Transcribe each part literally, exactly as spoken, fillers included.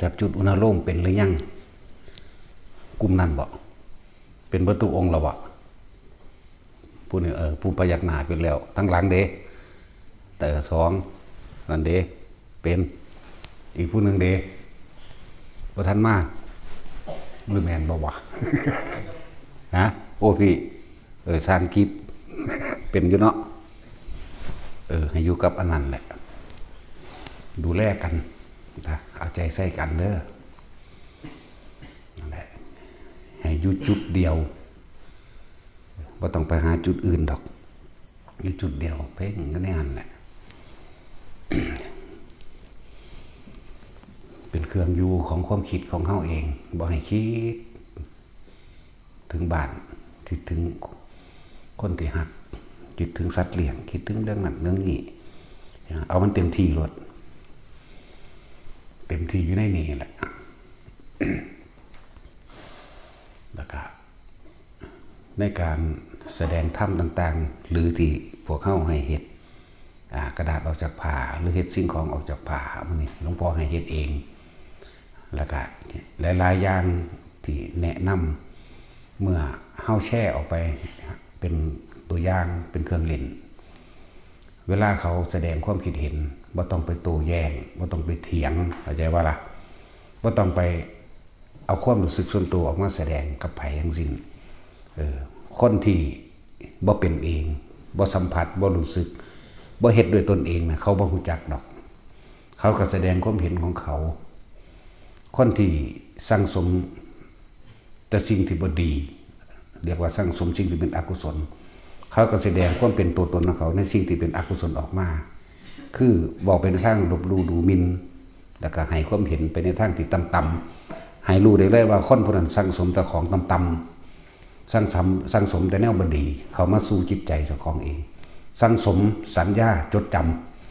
จับจุดอุณาโลมเป็นหรือยัง? กลุ่มนั้นบ่? เป็นเบิดทุกองค์แล้วบ่? ผู้นี้ เออ ผู้พยักหน้าเป็นแล้ว ทั้งหลังเด้ แต่สอง นั่นเด้ เป็น อีกผู้หนึ่งเด้ บ่ทันมา หรือแม่นบ่วะ? ฮะ โอ้พี่ เออ สร้างกิจ เป็นอยู่เนาะ เออ ให้อยู่กับอันนั้นแหละ ดูแลกันนะ เอาใจใส่กันเด้อ นั่นแหละ ให้อยู่จุดเดียว บ่ต้องไปหาจุดอื่นดอก อยู่จุดเดียว เพ่งอยู่ในหั้นแหละ เป็นเครื่องอยู่ของความคิดของเฮาเอง บ่ให้คิด ถึงบ้าน คิดถึงคนที่ฮัก คิดถึงสัตว์เลี้ยง คิดถึงเรื่องนั้นเรื่องนี้ เอามันเต็มที่โลด เต็มที่อยู่ในนี้แหละ แล้วก็ ในการแสดงธรรมต่างๆ หรือที่พวกเฮาให้เฮ็ด อ่า กระดาษออกจากผ้า หรือเฮ็ดสิ่งของออกจากผ้า มื้อนี้หลวงพ่อให้เฮ็ดเอง แล้วก็หลายๆ อย่างที่แนะนำ เมื่อเฮาแชร์ออกไปเป็นตัวอย่าง เป็นเครื่องเล่น เวลาเขาแสดงความคิดเห็น บ่ต้องไปโต้แย้ง บ่ต้องไปเถียง เข้าใจบ่ล่ะ? บ่ต้องไปเอาความรู้สึกส่วนตัวออกมาแสดงกับไผทั้งสิ้น เออ คนที่บ่เป็นเอง บ่สัมผัส บ่รู้สึก บ่เฮ็ดด้วยตนเองนะ เขาบ่ฮู้จักดอก เขาก็แสดงความเห็นของเขา คนที่สั่งสมแต่สิ่งที่บ่ดี เรียกว่าสั่งสมสิ่งที่เป็นอกุศล เขาก็แสดงความเป็นตัวตนของเขาในสิ่งที่เป็นอกุศลออกมา คือบอกเป็นทางลบหลู่ดูหมิ่น แล้วก็ให้ความเห็นไปในทางที่ต่ำๆ ให้รู้ได้เลยว่าคนผู้นั้นสั่งสมแต่ของต่ำๆ สั่งสม สั่งสมแต่แนวบ่ดี เข้ามาสู่จิตใจเจ้าของเอง สั่งสมสัญญาจดจ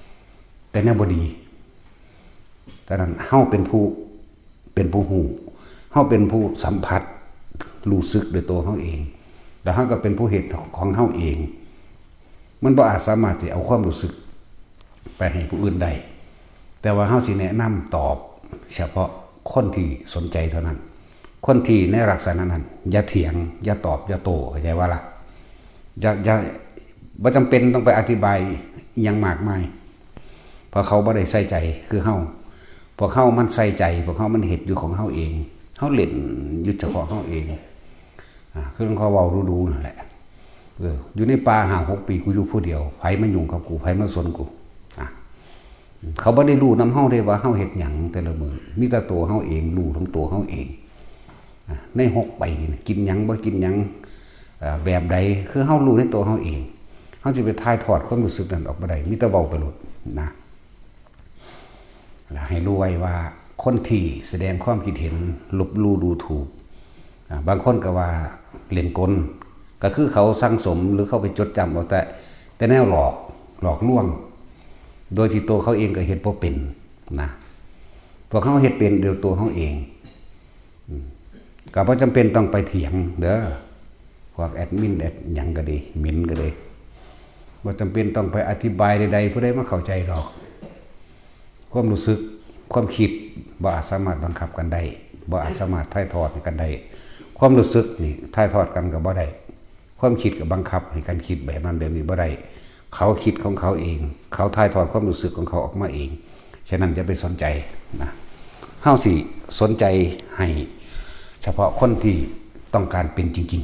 ำแต่แนวบ่ดี ดังนั้นเฮาเป็นผู้ เป็นผู้ฮู้ เฮาเป็นผู้สัมผัส รู้สึกด้วยตัวเฮาเอง แล้วเฮาก็เป็นผู้เฮ็ดของเฮาเอง มันบ่อาจสามารถที่เอาความรู้สึกไปให้ผู้อื่นได้ แต่ว่าเฮาสิแนะนำตอบเฉพาะคนที่สนใจเท่านั้น คนที่ในลักษณะนั้น อย่าเถียง อย่าตอบ อย่าโต้ เข้าใจบ่ล่ะ? อย่า อย่า บ่จำเป็นต้องไปอธิบายอิหยังมากมาย เพราะเขาบ่ได้ใส่ใจคือเฮา พวกเฮามันใส่ใจ พวกเฮามันเฮ็ดอยู่ของเฮาเอง เฮาเล่นอยู่เฉพาะเฮาเอง อ่า คือหลวงพ่อเว้าดูๆ นั่นแหละ เออ อยู่ในป่าห้าหกปี กูอยู่ผู้เดียว ไผมายุ่งกับกู ไผมาสนกู อ่ะ เขาบ่ได้รู้นำเฮาเด้ว่าเฮาเฮ็ดหยังแต่ละมื้อ มีแต่ตัวเฮาเอง รู้ทั้งตัวเฮาเอง อ่ะ ในหกปีนี่ กินหยังบ่กินหยัง เอ่อ แบบใด คือเฮารู้ในตัวเฮาเอง เฮาสิไปถ่ายทอดความรู้สึกนั้นออกบ่ได้ มีแต่เว้าไปโลดนะ และให้รู้ไว้ว่าคนที่แสดงความคิดเห็นลบหลู่ดูถูก อ่า บางคนก็ว่าเล่นกล ก็คือเขาสั่งสมหรือเขาไปจดจำเอาแต่ แต่แนวหลอก หลอกลวง โดยที่ตัวเขาเองก็เฮ็ดบ่เป็นนะ พวกเขาเฮ็ดเป็นโดยตัวเขาเอง อืม ก็บ่จำเป็นต้องไปเถียงเด้อ พวกแอดมินแอดหยังก็ดี หมิ่นก็ดี บ่จำเป็นต้องไปอธิบายใดๆ ผู้ใดมาเข้าใจดอก ความรู้สึก ความคิด บ่อาจสามารถบังคับกันได้ บ่อาจสามารถถ่ายทอดให้กันได้ ความรู้สึกนี่ถ่ายทอดกันก็บ่ได้ ความคิดก็บังคับให้กันคิดแบบนั้นแบบนี้บ่ได้ เขาคิดของเขาเอง เขาถ่ายทอดความรู้สึกของเขาออกมาเอง ฉะนั้นอย่าไปสนใจนะ เฮาสิสนใจให้เฉพาะคนที่ต้องการเป็นจริง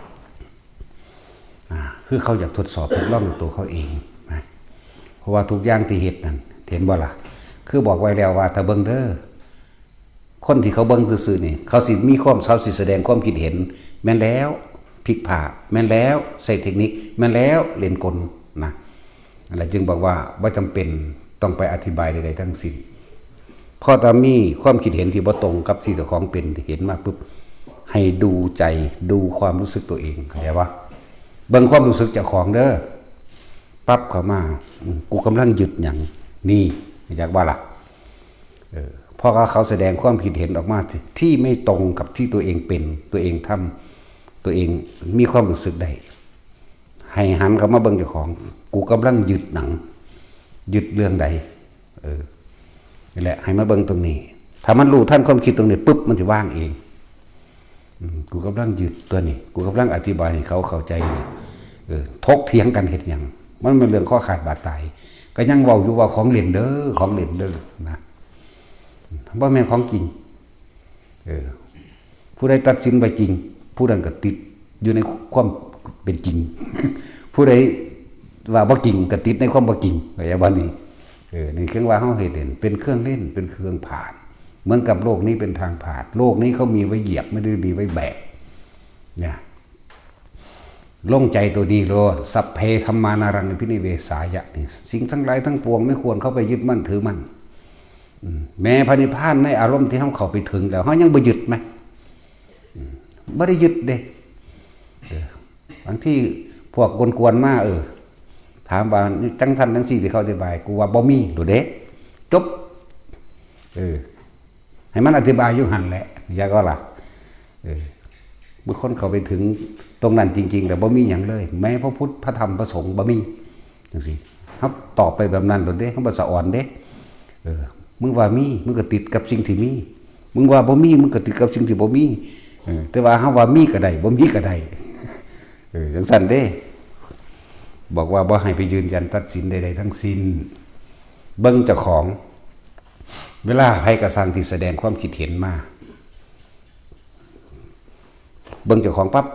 ๆ อ่า คือเขาอยากทดสอบทดลองด้วยตัวเขาเองนะ เพราะว่าทุกอย่างที่เฮ็ดนั่น เห็นบ่ล่ะ? คือบอกไว้แล้วว่าถ้าเบิ่งเด้อ คนที่เขาเบิ่งซื่อๆ นี่ เขาสิมีความ เขาสิแสดงความคิดเห็น แม่นแล้ว พลิกผ้า แม่นแล้ว ใช้เทคนิค แม่นแล้ว เล่นกลนะ นั่นแหละจึงบอกว่าบ่จำเป็นต้องไปอธิบายใดๆ ทั้งสิ้น พอถ้ามีความคิดเห็นที่บ่ตรงกับที่เจ้าของเป็นเห็นมาปุ๊บ ให้ดูใจ ดูความรู้สึกตัวเอง เข้าใจปะ? เบิ่งความรู้สึกเจ้าของเด้อ ปั๊บเข้ามา อืม กูกำลังยึดหยัง นี่ รู้จักบ่ล่ะ? เออ เพราะว่าเขาแสดงความคิดเห็นออกมาที่ ที่ไม่ตรงกับที่ตัวเองเป็น ตัวเองทำ ตัวเองมีความรู้สึกได้ ให้หันเข้ามาเบิ่งเจ้าของ กูกำลังยึดหยัง ยึดเรื่องใด เออ นี่แหละ ให้มาเบิ่งตรงนี้ ถ้ามันรู้ทันความคิดตรงนี้ปุ๊บ มันจะว่างเอง อืม กูกำลังยึดตัวนี้ กูกำลังอธิบายให้เขาเข้าใจนี่ เออ ถกเถียงกันเฮ็ดหยัง มันเป็นเรื่องข้อขาดบาดตาย ก็ยังเว้าอยู่ว่าของเล่นเด้อ ของเล่นเด้อ นะ บ่แม่นของจริง เออ ผู้ใดตัดสินว่าจริง ผู้นั้นก็ติดอยู่ในความเป็นจริง ผู้ใดว่าบ่จริงก็ติดในความบ่จริง เข้าใจบ่นี่ เออ นี่คือว่าเฮาเฮ็ดเล่น เป็นเครื่องเล่น เป็นเครื่องผ่าน เหมือนกับโลกนี้เป็นทางผ่าน โลกนี้เขามีไว้เหยียบ ไม่ได้มีไว้แบก เนี่ย ลงใจตัวนี้โลด สัพเพธัมมานารังอภินิเวสายะ นี่ สิ่งทั้งหลายทั้งปวงไม่ควรเข้าไปยึดมั่นถือมั่น อืม แม้พระนิพพานในอารมณ์ที่เฮาเข้าไปถึงแล้ว เฮายังบ่ยึดไหม อืม บ่ได้ยึดเด้ เออ บางทีพวกกวนๆมา เออ ถามว่าจังซั่นจังซี่ที่เขาอธิบาย กูว่าบ่มีโลดเด้ จบ เออ ให้มันอธิบายอยู่หั่นแหละ อยากว่าล่ะ เออ บางคนเข้าไปถึงตรงนั้นจริงๆ แล้วบ่มีหยังเลย แม้พระพุทธ พระธรรม พระสงฆ์บ่มี จังซี่ เฮาตอบไปแบบนั้นโลดเด้ เฮาบ่สะออนเด้ เออ มึงว่ามี มึงก็ติดกับสิ่งที่มี มึงว่าบ่มี มึงก็ติดกับสิ่งที่บ่มี เออ แต่ว่าเฮาว่ามีก็ได้ บ่มีก็ได้ เออ จังซั่นเด้ บอกว่าบ่ให้ไปยืนยันตัดสินใดๆทั้งสิ้น เบิ่งเจ้าของ เวลาไผกระสังที่แสดงความคิดเห็นมา เบิ่งเจ้าของปั๊บ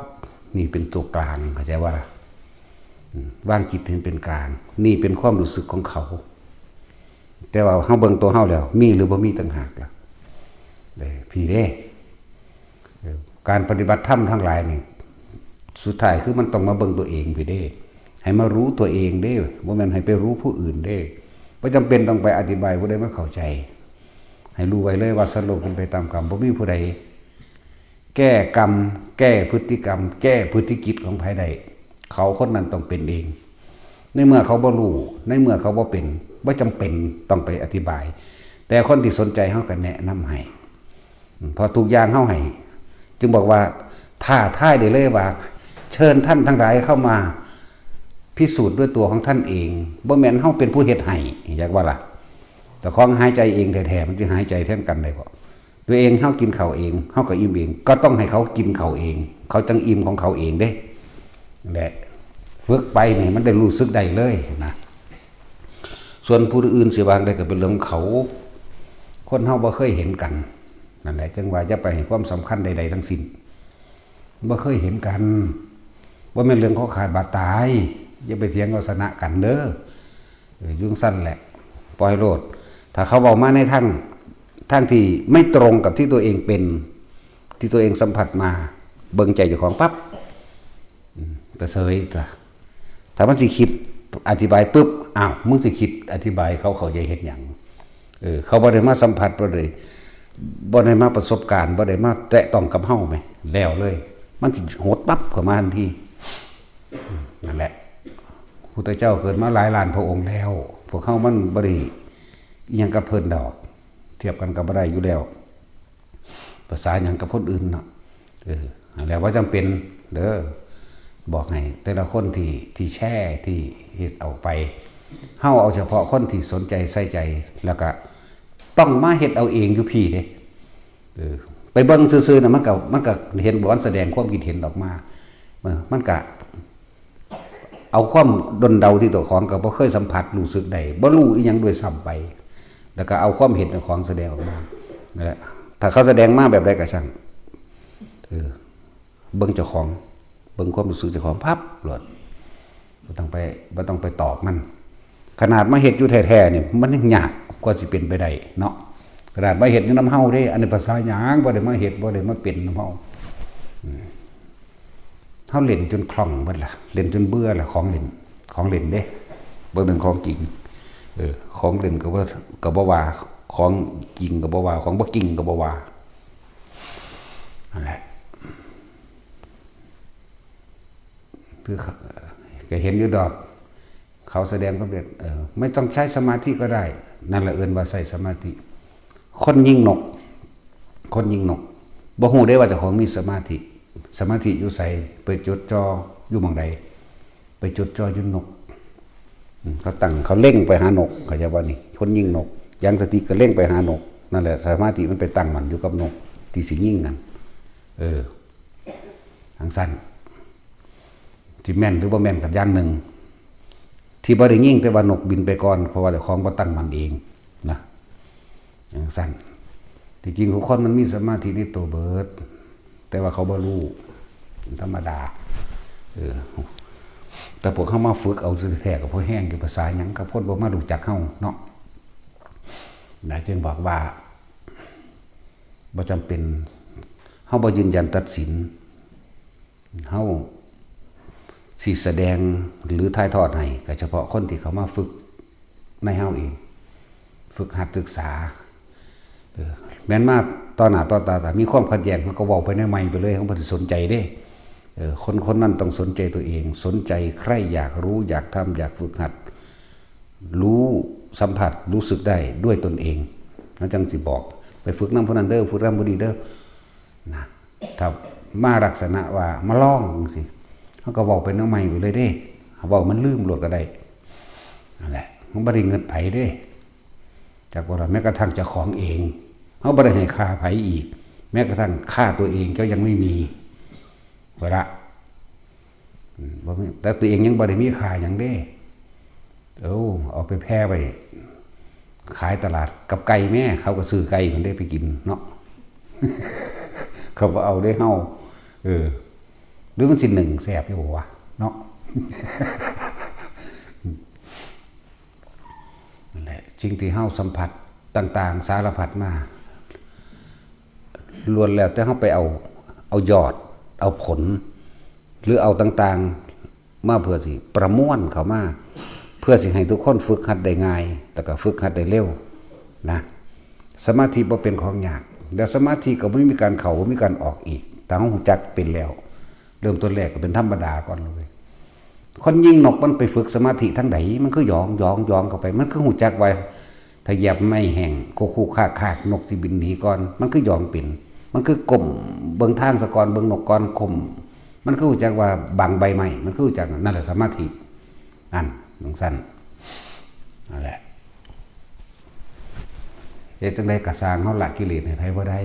นี่เป็นตัวกลาง เข้าใจว่าล่ะ อืม วางจิตให้เป็นกลาง นี่เป็นความรู้สึกของเขา แต่ว่าเฮาเบิ่งตัวเฮาแล้ว มีหรือบ่มีต่างหากล่ะ เออ พี่เด้ เออ การปฏิบัติธรรมทั้งหลายนี่ สุดท้ายคือมันต้องมาเบิ่งตัวเองพี่เด้ ให้มารู้ตัวเองเด้ บ่แม่นให้ไปรู้ผู้อื่นเด้ บ่จำเป็นต้องไปอธิบายผู้ใดมาเข้าใจ ให้รู้ไว้เลยว่าสัตว์โลกเป็นไปตามกรรม บ่มีผู้ใดแก้กรรม แก้พฤติกรรม แก้พฤติจิตของไผได้ เขาคนนั้นต้องเป็นเอง ในเมื่อเขาบ่รู้ ในเมื่อเขาบ่เป็น บ่จำเป็นต้องไปอธิบาย แต่คนที่สนใจเฮาก็แนะนำให้ เพราะทุกอย่างเฮาให้ จึงบอกว่าท้าทายได้เลยว่า เชิญท่านทั้งหลายเข้ามาพิสูจน์ด้วยตัวของท่านเอง บ่แม่นเฮาเป็นผู้เฮ็ดให้ อยากว่าล่ะ เจ้าของหายใจเองแท้ๆ มันสิหายใจแทนกันได้บ่ ตัวเองเฮากินข้าวเอง เฮาก็อิ่มเอง ก็ต้องให้เขากินข้าวเอง เขาจังอิ่มของเขาเองเด้ นั่นแหละ ฝึกไปนี่มันได้รู้สึกได้เลยนะ ส่วนผู้อื่นสิว่าจั่งใดก็เป็นเรื่องของเขา คนเฮาบ่เคยเห็นกัน นั่นแหละ จั่งว่าอย่าไปให้ความสำคัญใดๆทั้งสิ้น บ่เคยเห็นกัน บ่แม่นเรื่องข้อขาดบาดตาย อย่าไปเถียงเอาชนะกันเด้อ เออ อยู่จั่งซั่นแหละ ปล่อยโลด ถ้าเขาเว้ามาในทาง ทางที่ไม่ตรงกับที่ตัวเองเป็น ที่ตัวเองสัมผัสมา เบิ่งใจเจ้าของปั๊บ อืม ก็เฉยจ้ะ ถ้ามันสิคิดอธิบายปุ๊บ อ้าว มึงสิคิดอธิบายเขาเข้าใจเฮ็ดหยัง เออ เขาบ่ได้มาสัมผัส บ่ได้ บ่ได้มาประสบการณ์ บ่ได้มาแตะต้องกับเฮาแหม แล้วเลย มันสิหดปั๊บเข้ามาทันที อืม นั่นแหละ พุทธเจ้าเกิดมาหลายล้านพระองค์แล้ว พวกเฮามันบ่ได้อิหยังกับเพิ่นดอก เทียบกันก็บ่ได้อยู่แล้ว ภาษาหยังกับคนอื่นเนาะ เออ แล้วว่าจำเป็นเด้อ บอกให้แต่ละคนที่ ที่แชร์ ที่เฮ็ดออกไป เฮาเอาเฉพาะคนที่สนใจใส่ใจ แล้วก็ต้องมาเฮ็ดเอาเองอยู่พี้เด้ เออ ไปเบิ่งซื่อๆน่ะ มันก็ มันก็เห็นบ่ มันแสดงความคิดเห็นออกมา เออ มันก็ เอาความด้นเดาที่ตัวของก็บ่เคยสัมผัสรู้สึกได้ บ่รู้อีหยังด้วยซ้ำไป แล้วก็เอาความเห็นของแสดงออกมา นั่นแหละ ถ้าเขาแสดงมาแบบใดก็ช่าง เออ เบิ่งเจ้าของ เบิ่งความรู้สึกเจ้าของปั๊บโลด บ่ต้องไป บ่ต้องไปตอบมัน ขนาดมาเฮ็ดอยู่แท้ๆนี่ มันยังยากกว่าสิเป็นไปได้เนาะ ขนาดมาเฮ็ดอยู่นำเฮาเด้ อันนี้ภาษาหยัง บ่ได้มาเฮ็ด บ่ได้มาเป็นนำเฮา อืม เฮาเล่นจนคล่องเบิดล่ะ เล่นจนเบื่อล่ะ ของเล่น ของเล่นเด้ บ่แม่นของจริง เออ ของเล่นก็บ่ ก็บ่ว่า ของจริงก็บ่ว่า ของบ่จริงก็บ่ว่า นั่นแหละ คือเขา ก็เห็นอยู่ดอก เขาแสดงความเด็ด เออ ไม่ต้องใช้สมาธิก็ได้ นั่นแหละเอิ้นว่าใช้สมาธิ คนยิงนก คนยิงนก บ่ฮู้ได้ว่าเจ้าของมีสมาธิ สมาธิอยู่ไส ไปจดจ่ออยู่หม่องใด ไปจดจ่ออยู่นก อืม เขาตั้ง เขาเล็งไปหานก เข้าใจบ่นี่ คนยิงนก ยังสติก็เล็งไปหานก นั่นแหละ สมาธิมันไปตั้งมั่นอยู่กับนกที่สิยิงนั่น เออ จั่งซั่น สิแม่นหรือบ่แม่นก็อย่างหนึ่ง ที่บ่ได้ยิงแต่ว่านกบินไปก่อน เพราะว่าเจ้าของบ่ตั้งมั่นเองนะ จั่งซั่น ที่จริงทุกคนมันมีสมาธิในตัวเบิด แต่ว่าเขาบ่รู้ เป็นธรรมดา เออ แต่พวกเขามาฝึกเอาแท้ๆ กับพวกแห้งอยู่ภาษาหยัง กับคนบ่มารู้จักเฮาเนาะ นะ จึงบอกว่า บ่จำเป็น เฮาบ่ยืนยันตัดสิน เฮาสิแสดงหรือถ่ายทอดให้ก็เฉพาะคนที่เขามาฝึกในเฮาเอง ฝึกหัดศึกษา เออ แม่นมาต่อหน้าต่อตา แต่มีความขัดแย้ง มันก็เว้าไปในไมค์ไปเลย เฮาบ่ได้สนใจเด้ เออ คนคนนั้นต้องสนใจตัวเอง สนใจใคร่อยากรู้ อยากทำ อยากฝึกหัด รู้สัมผัส รู้สึกได้ด้วยตนเอง แล้วจั่งสิบอก ไปฝึกนำผู้นั้นเด้อ ฝึกนำผู้นี้เด้อ นะ ถ้ามาลักษณะว่ามาลองจั่งซี้ เฮาก็เว้าไปในไมค์ไปเลยเด้ เว้ามันลืมโลดก็ได้ นั่นแหละ มันบ่ได้เงินไผเด้ จักว่าล่ะ แม้กระทั่งเจ้าของเอง เฮาบ่ได้ให้ค่าไผอีก แม้กระทั่งค่าตัวเองก็ยังไม่มี เวลา อืม บ่มี แต่ตัวเองยังบ่ได้มีค่าหยังเด้ เอ้า เอาไปแผ่ไว้ ขายตลาดกับไก่แม่ เขาก็ซื้อไก่มันได้ไปกินเนาะ เขาบ่เอาได้เฮา เออ หรือมันสิหนึ่งแซ่บอยู่วะเนาะ นั่นแหละ สิ่งที่เฮาสัมผัสต่างๆ สารพัดมา ล้วนแล้วแต่เฮาไปเอา เอายอด เอาผล หรือเอาต่างๆ มาเพื่อสิประมวลเข้ามา เพื่อสิให้ทุกคนฝึกหัดได้ง่าย แล้วก็ฝึกหัดได้เร็วนะ สมาธิบ่เป็นของยาก แล้วสมาธิก็บ่มีการเข้า บ่มีการออกอีก ถ้าเฮารู้จักเป็นแล้ว เริ่มต้นแรกก็เป็นธรรมดาก่อนเลย คนยิงนกมันไปฝึกสมาธิทางใด มันคือหยอง หยอง หยองเข้าไป มันคือรู้จักว่า ถ้าเหยียบไม้แห้ง คุกคุกคากคาก นกสิบินหนีก่อน มันคือยองเป็น มันคือก้มเบิ่งทางซะก่อน เบิ่งนกก่อน คม มันคือรู้จักว่าบังใบไม้ มันคือรู้จัก นั่นแหละสมาธิ นั่น จั่งซั่น นั่นแหละ เฮ็ดจั่งใดก็ซ่าง เฮาละกิเลสให้ไผบ่ได้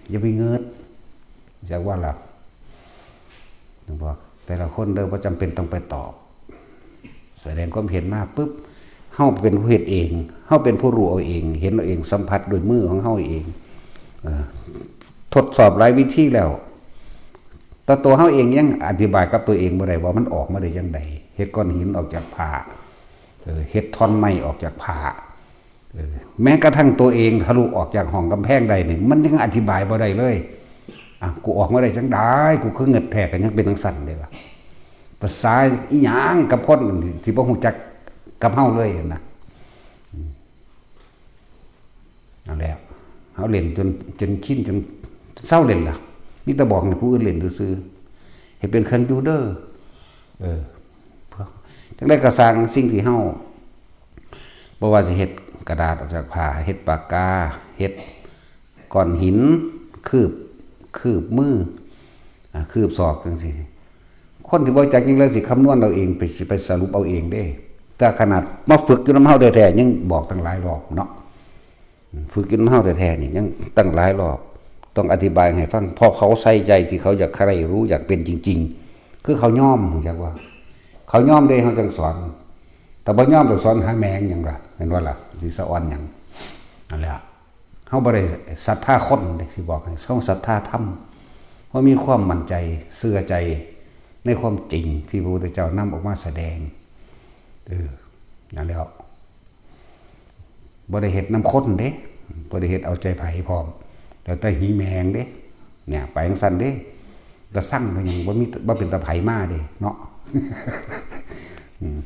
อย่าไปเงิด จักว่าล่ะ บอกแต่ละคนเด้อ บ่จำเป็นต้องไปตอบ แสดงความเห็นมาปุ๊บ เฮาเป็นผู้เฮ็ดเอง เฮาเป็นผู้รู้เอาเอง เห็นเอาเอง สัมผัสด้วยมือของเฮาเอง เอ่อ ทดสอบหลายวิธีแล้ว แต่ตัวเฮาเองยังอธิบายกับตัวเองบ่ได้ว่ามันออกมาได้จั่งใด เฮ็ดก้อนหินออกจากผ้า เออ เฮ็ดท่อนไม้ออกจากผ้า เออ แม้กระทั่งตัวเองทะลุออกจากห้องกำแพงได้นี่ มันยังอธิบายบ่ได้เลย อ่ะ กูออกมาได้จั่งใด กูคือเงิดแท้ ก็ยังเป็นจั่งซั่นเด้ล่ะ ภาษาอีหยังกับคนที่บ่รู้จักกับเฮาเลยนะ อืม นั่นแหละ เฮาเล่นจน จนชิน จนเซาเล่นล่ะ มีแต่บอกให้ผู้อื่นเล่นซื่อๆ ให้เป็นเครื่องอยู่เด้อ เออ จั่งใดก็ซ่าง สิ่งที่เฮา บ่ว่าสิเฮ็ดกระดาษออกจากผ้า เฮ็ดปากกา เฮ็ดก้อนหิน คืบ คืบมือ อ่า คืบศอกจั่งซี้ คนที่บ่รู้จักหยังเลยสิคำนวณเอาเอง ไป สิไปสรุปเอาเองเด้ แต่ขนาดมาฝึกอยู่นำเฮาแท้ๆ ยังบอกตั้งหลายรอบเนาะ ฝึกอยู่นำเฮาแท้ๆ นี่ยังตั้งหลายรอบ ต้องอธิบายให้ฟัง เพราะเขาใส่ใจที่เขาอยากใคร่รู้ อยากเป็นจริงๆ คือเขายอม รู้จักว่า เขายอมเด้ เฮาจั่งสอน แต่บ่ยอม ไปสอนหาแม่งหยังล่ะ เห็นบ่ล่ะ สิสะออนหยัง นั่นแหละ เฮาบ่ได้ศรัทธาคนเด้ สิบอกให้ เฮาศรัทธาธรรม เฮามีความมั่นใจ เชื่อใจในความจริงที่พระพุทธเจ้านำออกมาแสดง เออ นั่นแหละ บ่ได้เฮ็ดนำคนเด้ บ่ได้เฮ็ดเอาใจไผพร้อม แล้วแต่หีแมงเด้ เนี่ย ไปจั่งซั่นเด้ กระสังเป็นหยัง บ่มี บ่เป็นตาไผมาเด้เนาะ อืม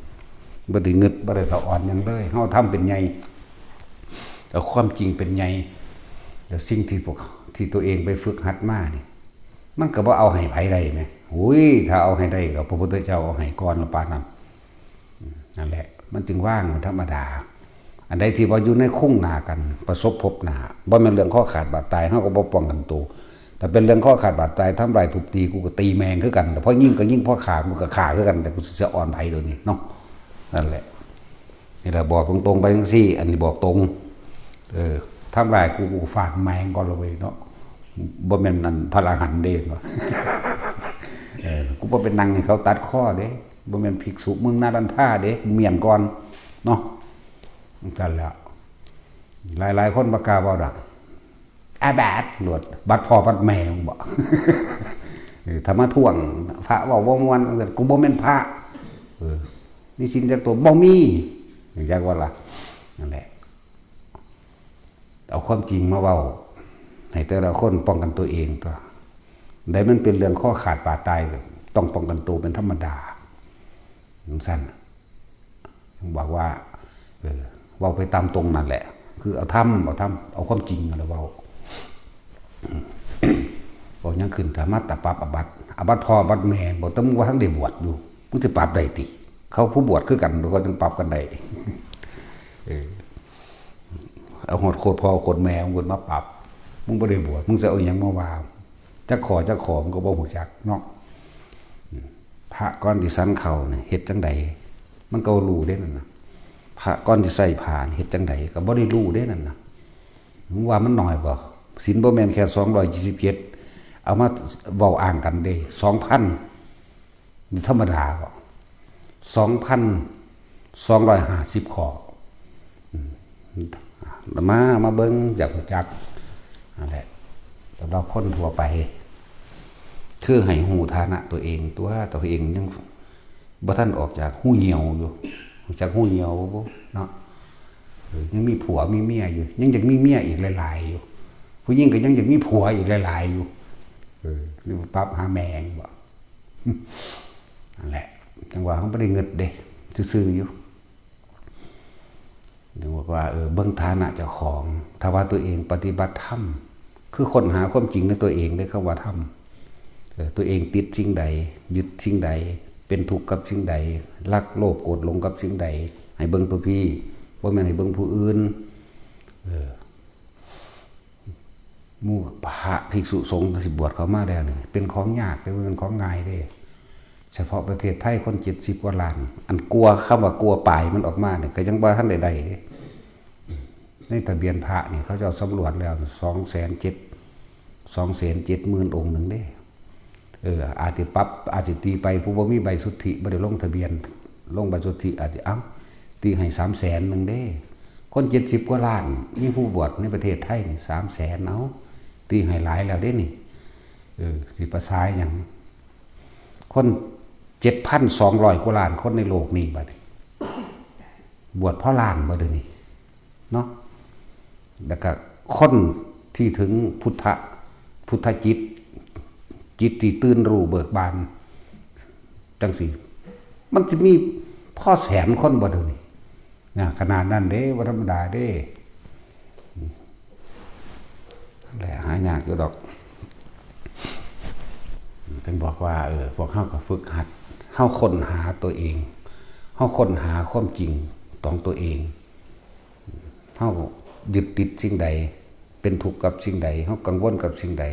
บ่ได้เงิด บ่ได้สะออนหยังเลย เฮาทำเป็นใหญ่ เอาความจริงเป็นใหญ่ แต่สิ่งที่พวก ที่ตัวเองไปฝึกหัดมานี่ มันก็บ่เอาให้ไผได้แหม อุ้ย ถ้าเอาให้ได้ก็พระพุทธเจ้าเอาให้ก่อนละปานนั้น นั่นแหละ มันจึงว่าง มันธรรมดา อันใดที่ว่าอยู่ในคุ้งหน้ากัน ประสบพบหน้า บ่แม่นเรื่องคอขาดบาดตาย เฮาก็บ่ป้องกันตัว ถ้าเป็นเรื่องคอขาดบาดตาย ทำร้ายทุบตี กูก็ตีแม่งคือกัน แต่พอยิงก็ยิง พอฆ่า กูก็ฆ่าคือกัน แต่กูสิสะออนไผเดี๋ยวนี้เนาะ นั่นแหละ นี่แหละ บอกตรงๆ ไปจั่งซี้ อันนี้บอกตรง เออ ทำร้ายกู กูฟาดแม่งก่อนเลยเนาะ บ่แม่นนั่นพระอรหันต์เด้เนาะ เออ กูบ่เป็นนั่งให้เขาตัดคอเด้ บ่แม่นภิกษุเมืองนารันทาเด้ กูเมียนก่อนเนาะ จั่งซั่นแหละ หลายๆคนบ่กล้าเว้าดอก อาบัติโลด บัดพ่อบัดแม่มึงบ่ เออ ถ้ามาท่วงพระเว้าบ่ม่วนจั่งซั่น กูบ่แม่นพระ เออ มีศีลจักตัว บ่มี จักว่าล่ะ นั่นแหละ เอาความจริงมาเว้า ให้แต่ละคนป้องกันตัวเองตัว ใดมันเป็นเรื่องคอขาดบาดตาย ต้องป้องกันตัวเป็นธรรมดา จั่งซั่น บอกว่า เออ เว้าไปตามตรงนั่นแหละ คือเอาธรรม เอาธรรม เอาความจริงนั่นแหละเว้า เว้าหยังขึ้น ถ้ามาตะปรับอาบัติ อาบัติพ่ออาบัติแม่ บ่ แต่มึงว่าทันได้บวชอยู่ มึงสิปรับได้ติ เขาผู้บวชคือกัน เขาจั่งปรับกันได้ เออ เอาฮอดโคตรพ่อโคตรแม่มึงมาปรับ มึงบ่ได้บวช มึงสิเอาหยังมาว่า จักข้อจักข้อมึงก็บ่ฮู้จักเนาะ พระก่อนสิฉันข้าวนี่เฮ็ดจั่งใด มันก็รู้เด้นั่นน่ะ พระก่อนสิใส่ผ้านี่เฮ็ดจั่งใด ก็บ่ได้รู้เด้นั่นน่ะ มึงว่ามันน้อยบ่ ศีลบ่แม่นแค่สองร้อยยี่สิบเจ็ด เอามาเว้าอ้างกันเด้ สองพัน นี่ธรรมดาบ่ สองพันสองร้อยห้าสิบข้อ อืม มา มาเบิ่ง อยากรู้จัก นั่นแหละ สำหรับคนทั่วไป คือให้ฮู้ฐานะตัวเอง ตัวตัวเองยังบ่ทันออกจากฮูเหี่ยวอยู่ รู้จักฮูเหี่ยวบ่เนาะ เออ ยังมีผัวมีเมียอยู่ ยังอยากมีเมียอีกหลายๆอยู่ ผู้หญิงก็ยังอยากมีผัวอีกหลายๆอยู่ เออ หรือว่าปรับหาแม่งบ่ นั่นแหละ จั่งว่าเขาบ่ได้เงิดเด้ ซื่อๆอยู่ ถึงบอกว่า เออ เบิ่งฐานะเจ้าของ ถ้าว่าตัวเองปฏิบัติธรรม คือค้นหาความจริงในตัวเองเด้ คำว่าธรรม เออ ตัวเองติดสิ่งใด ยึดสิ่งใด เป็นทุกข์กับสิ่งใด รักโลภโกรธหลงกับสิ่งใด ให้เบิ่งตัวพี่ บ่แม่นให้เบิ่งผู้อื่น เออ หมู่พระภิกษุสงฆ์สิบวชเข้ามาแล้วนี่ เป็นของยากเด้ บ่แม่นของง่ายเด้ เฉพาะประเทศไทยคนเจ็ดสิบกว่าล้าน อันกลัว คำว่ากลัวปลายมันออกมานี่ ก็ยังบ่ทันได้ได้เด้ ในทะเบียนพระนี่ เขาเจ้าสำรวจแล้ว สองแสนเจ็ด สองแสนเจ็ดหมื่นองค์หนึ่งเด้ เออ อาจสิปรับ อาจสิตีไป ผู้บ่มีใบสุทธิ บ่ได้ลงทะเบียน ลงใบสุทธิ อาจสิ เอ้า ตีให้สามแสนหนึ่งเด้ คนเจ็ดสิบกว่าล้าน มีผู้บวชในประเทศไทยนี่ สามแสน เอา ตีให้หลายแล้วเด้นี่ เออ สิไปสายหยัง คนเจ็ดพันสองร้อยกว่าล้านคนในโลกนี้บัดนี้ บวชพอล้านบ่เดี๋ยวนี้ เนาะ แล้วก็คนที่ถึงพุทธะ พุทธจิต จิตที่ตื่นรู้เบิกบาน จั่งซี้ มันสิมีพอแสนคนบ่เดี๋ยวนี้ นะ ขนาดนั้นเด้ บ่ธรรมดาเด้ แหละ หายากอยู่ดอก ถึงบอกว่า เออ พวกเฮาก็ฝึกหัด เฮาค้นหาตัวเอง เฮาค้นหาความจริงของตัวเอง เฮายึดติดสิ่งใด เป็นทุกข์กับสิ่งใด เฮากังวลกับสิ่งใด